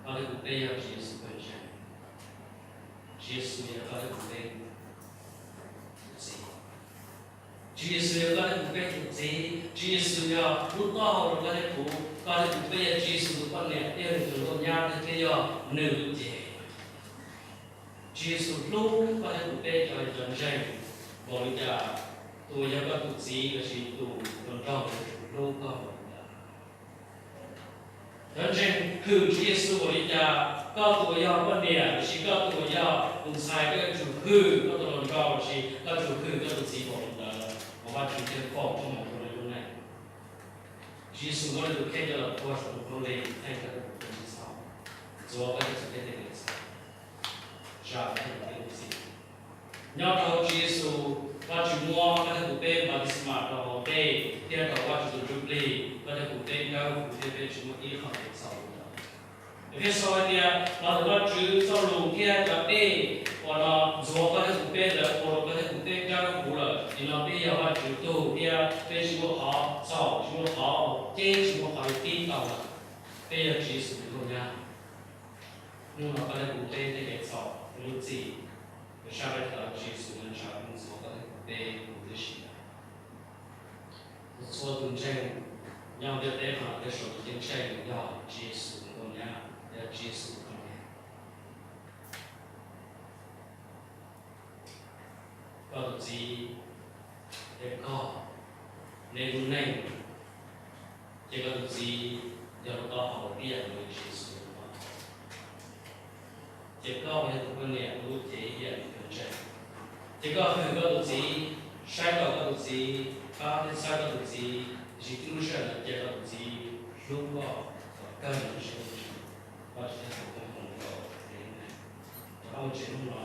Koj thiab kuv peb yog Tswv Yexus tus ntseeg. Tswv Yexus yog koj thiab kuv peb tus txiv. Tswv Yexus yog koj thiab kuv peb tus txiv. Tswv Yexus yog lub taub hau rau koj thiab kuv, koj thiab kuv peb yog Tswv Yexus tus poj niam, peb yog nws tus nkauj nyab thiab peb yog nws tus cev. Tswv Yexus hlub koj thiab kuv peb cov, cov ntseeg npaum li cas, tus uas yog koj tus txiv lossis tus hluas nraug yuav tsum hlub koj npaum li cas. Cov ntseeg hwm Tswv Yexus npaum li cas, koj tus uas yog poj niam lossis koj tus uas yog tus ntxhais, koj yuav tsum hwm koj tus hluas nraug lossis koj tsum hwm koj tus txiv npaum li ntawd, mas Vajtswv thiaj foom koob hmoov rau nej lub neej. Tswv Yexus muab nws tus kheej coj los puag saum tus koob li, theej koj thiab kuv tus txhaum, ntxuav koj thiab kuv tej kev txhaum, zam koj thiab kuv tej lub txim. Nyob rau hauv Tswv Yexus, Vajtswv muab koj thiab kuv peb npaj tis mas rau hauv dej thiab rau Vajtswv tus Ntsuj Plig, koj thiab kuv peb dawb huv thiab peb tsis muaj ib qho kev txhaum li lawm. Efexus hais tias los ntawm Vajtswv txoj lus thiab cov dej uas no ntxuav koj thiab kuv peb ntawd ua rau koj thiab kuv peb dawb huv lawm. Nim no peb yog Vajtswv tug thiab peb tsis muaj qhov txhaum, tsis muaj qhov ceb, tsis muaj qhov yuav tib tau lawm. Peb yog Tswv Yexus tus nkauj nyab. Hnub no koj thiab kuv peb tej kev txhaum, lub txim, sab peb tawv, Tswv Yexus ntshaw ntxuav koj thiab kuv peb huv tib si lawm. Txhua tus ntseeg nyob ntiaj teb no tej saum tus ceeb tsheej yog Tswv Yexus tus nkauj nyab, yog Tswv Yexus tus poj niam. Koj tus txiv, ces koj, neb lub neej, ces koj tus txiv yog lub taub hau tiaj li Tswv Yexus. Ces koj yog tus poj niam lub cev ib yam li koj ntseeg. Ces koj hwm koj tus txiv, saib taus koj tus txiv, pab thiab txhawb koj tus txiv, tiam sis tib lub sij hawm ntawd cia koj tus txiv hlub koj kom kawg nkaus siab. Vajtswv thiaj tus koob hmoov rau nej. Rov qab mus tsev hnub no,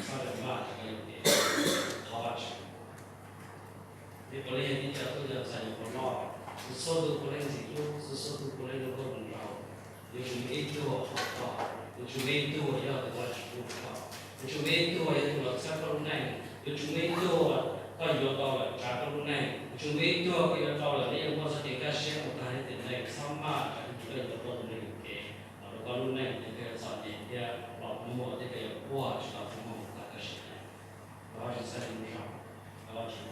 txhob lam maj rau koj yuam kev, thov Vajtswv. Yog puav leej yog tib co tub co ntxhais nyuam qhuav loj, txhua txhua tus puav leej ntxim hlub, txhua txhua tus puav leej zoo nkauj zoo nraug. Yuav tsum muaj ib tug uas hlub koj, yuav tsum muaj ib tug uas yog tus uas tsis pub koj, yuav tsum muaj ib tug uas yog tus uas txhawb koj lub neej, yuav tsum muaj ib tug uas koj yuav tau lawm tsav koj lub neej, yuav tsum muaj ib tug uas koj yuav tau lawm, neb yuav muaj txoj kev kaj siab mus tag neb tiam neej. Txhob maj tsam ib ntsis koj yuav tau tuaj tus neeg yuam kev los rau koj lub neej, nws thiaj yuav txom nyem thiab los muag thiab koj yuav quaj tsis tau txoj hmoo tag koj sim neej. Thov Vajtswv txhawb nej lub zog, thov Vajtswv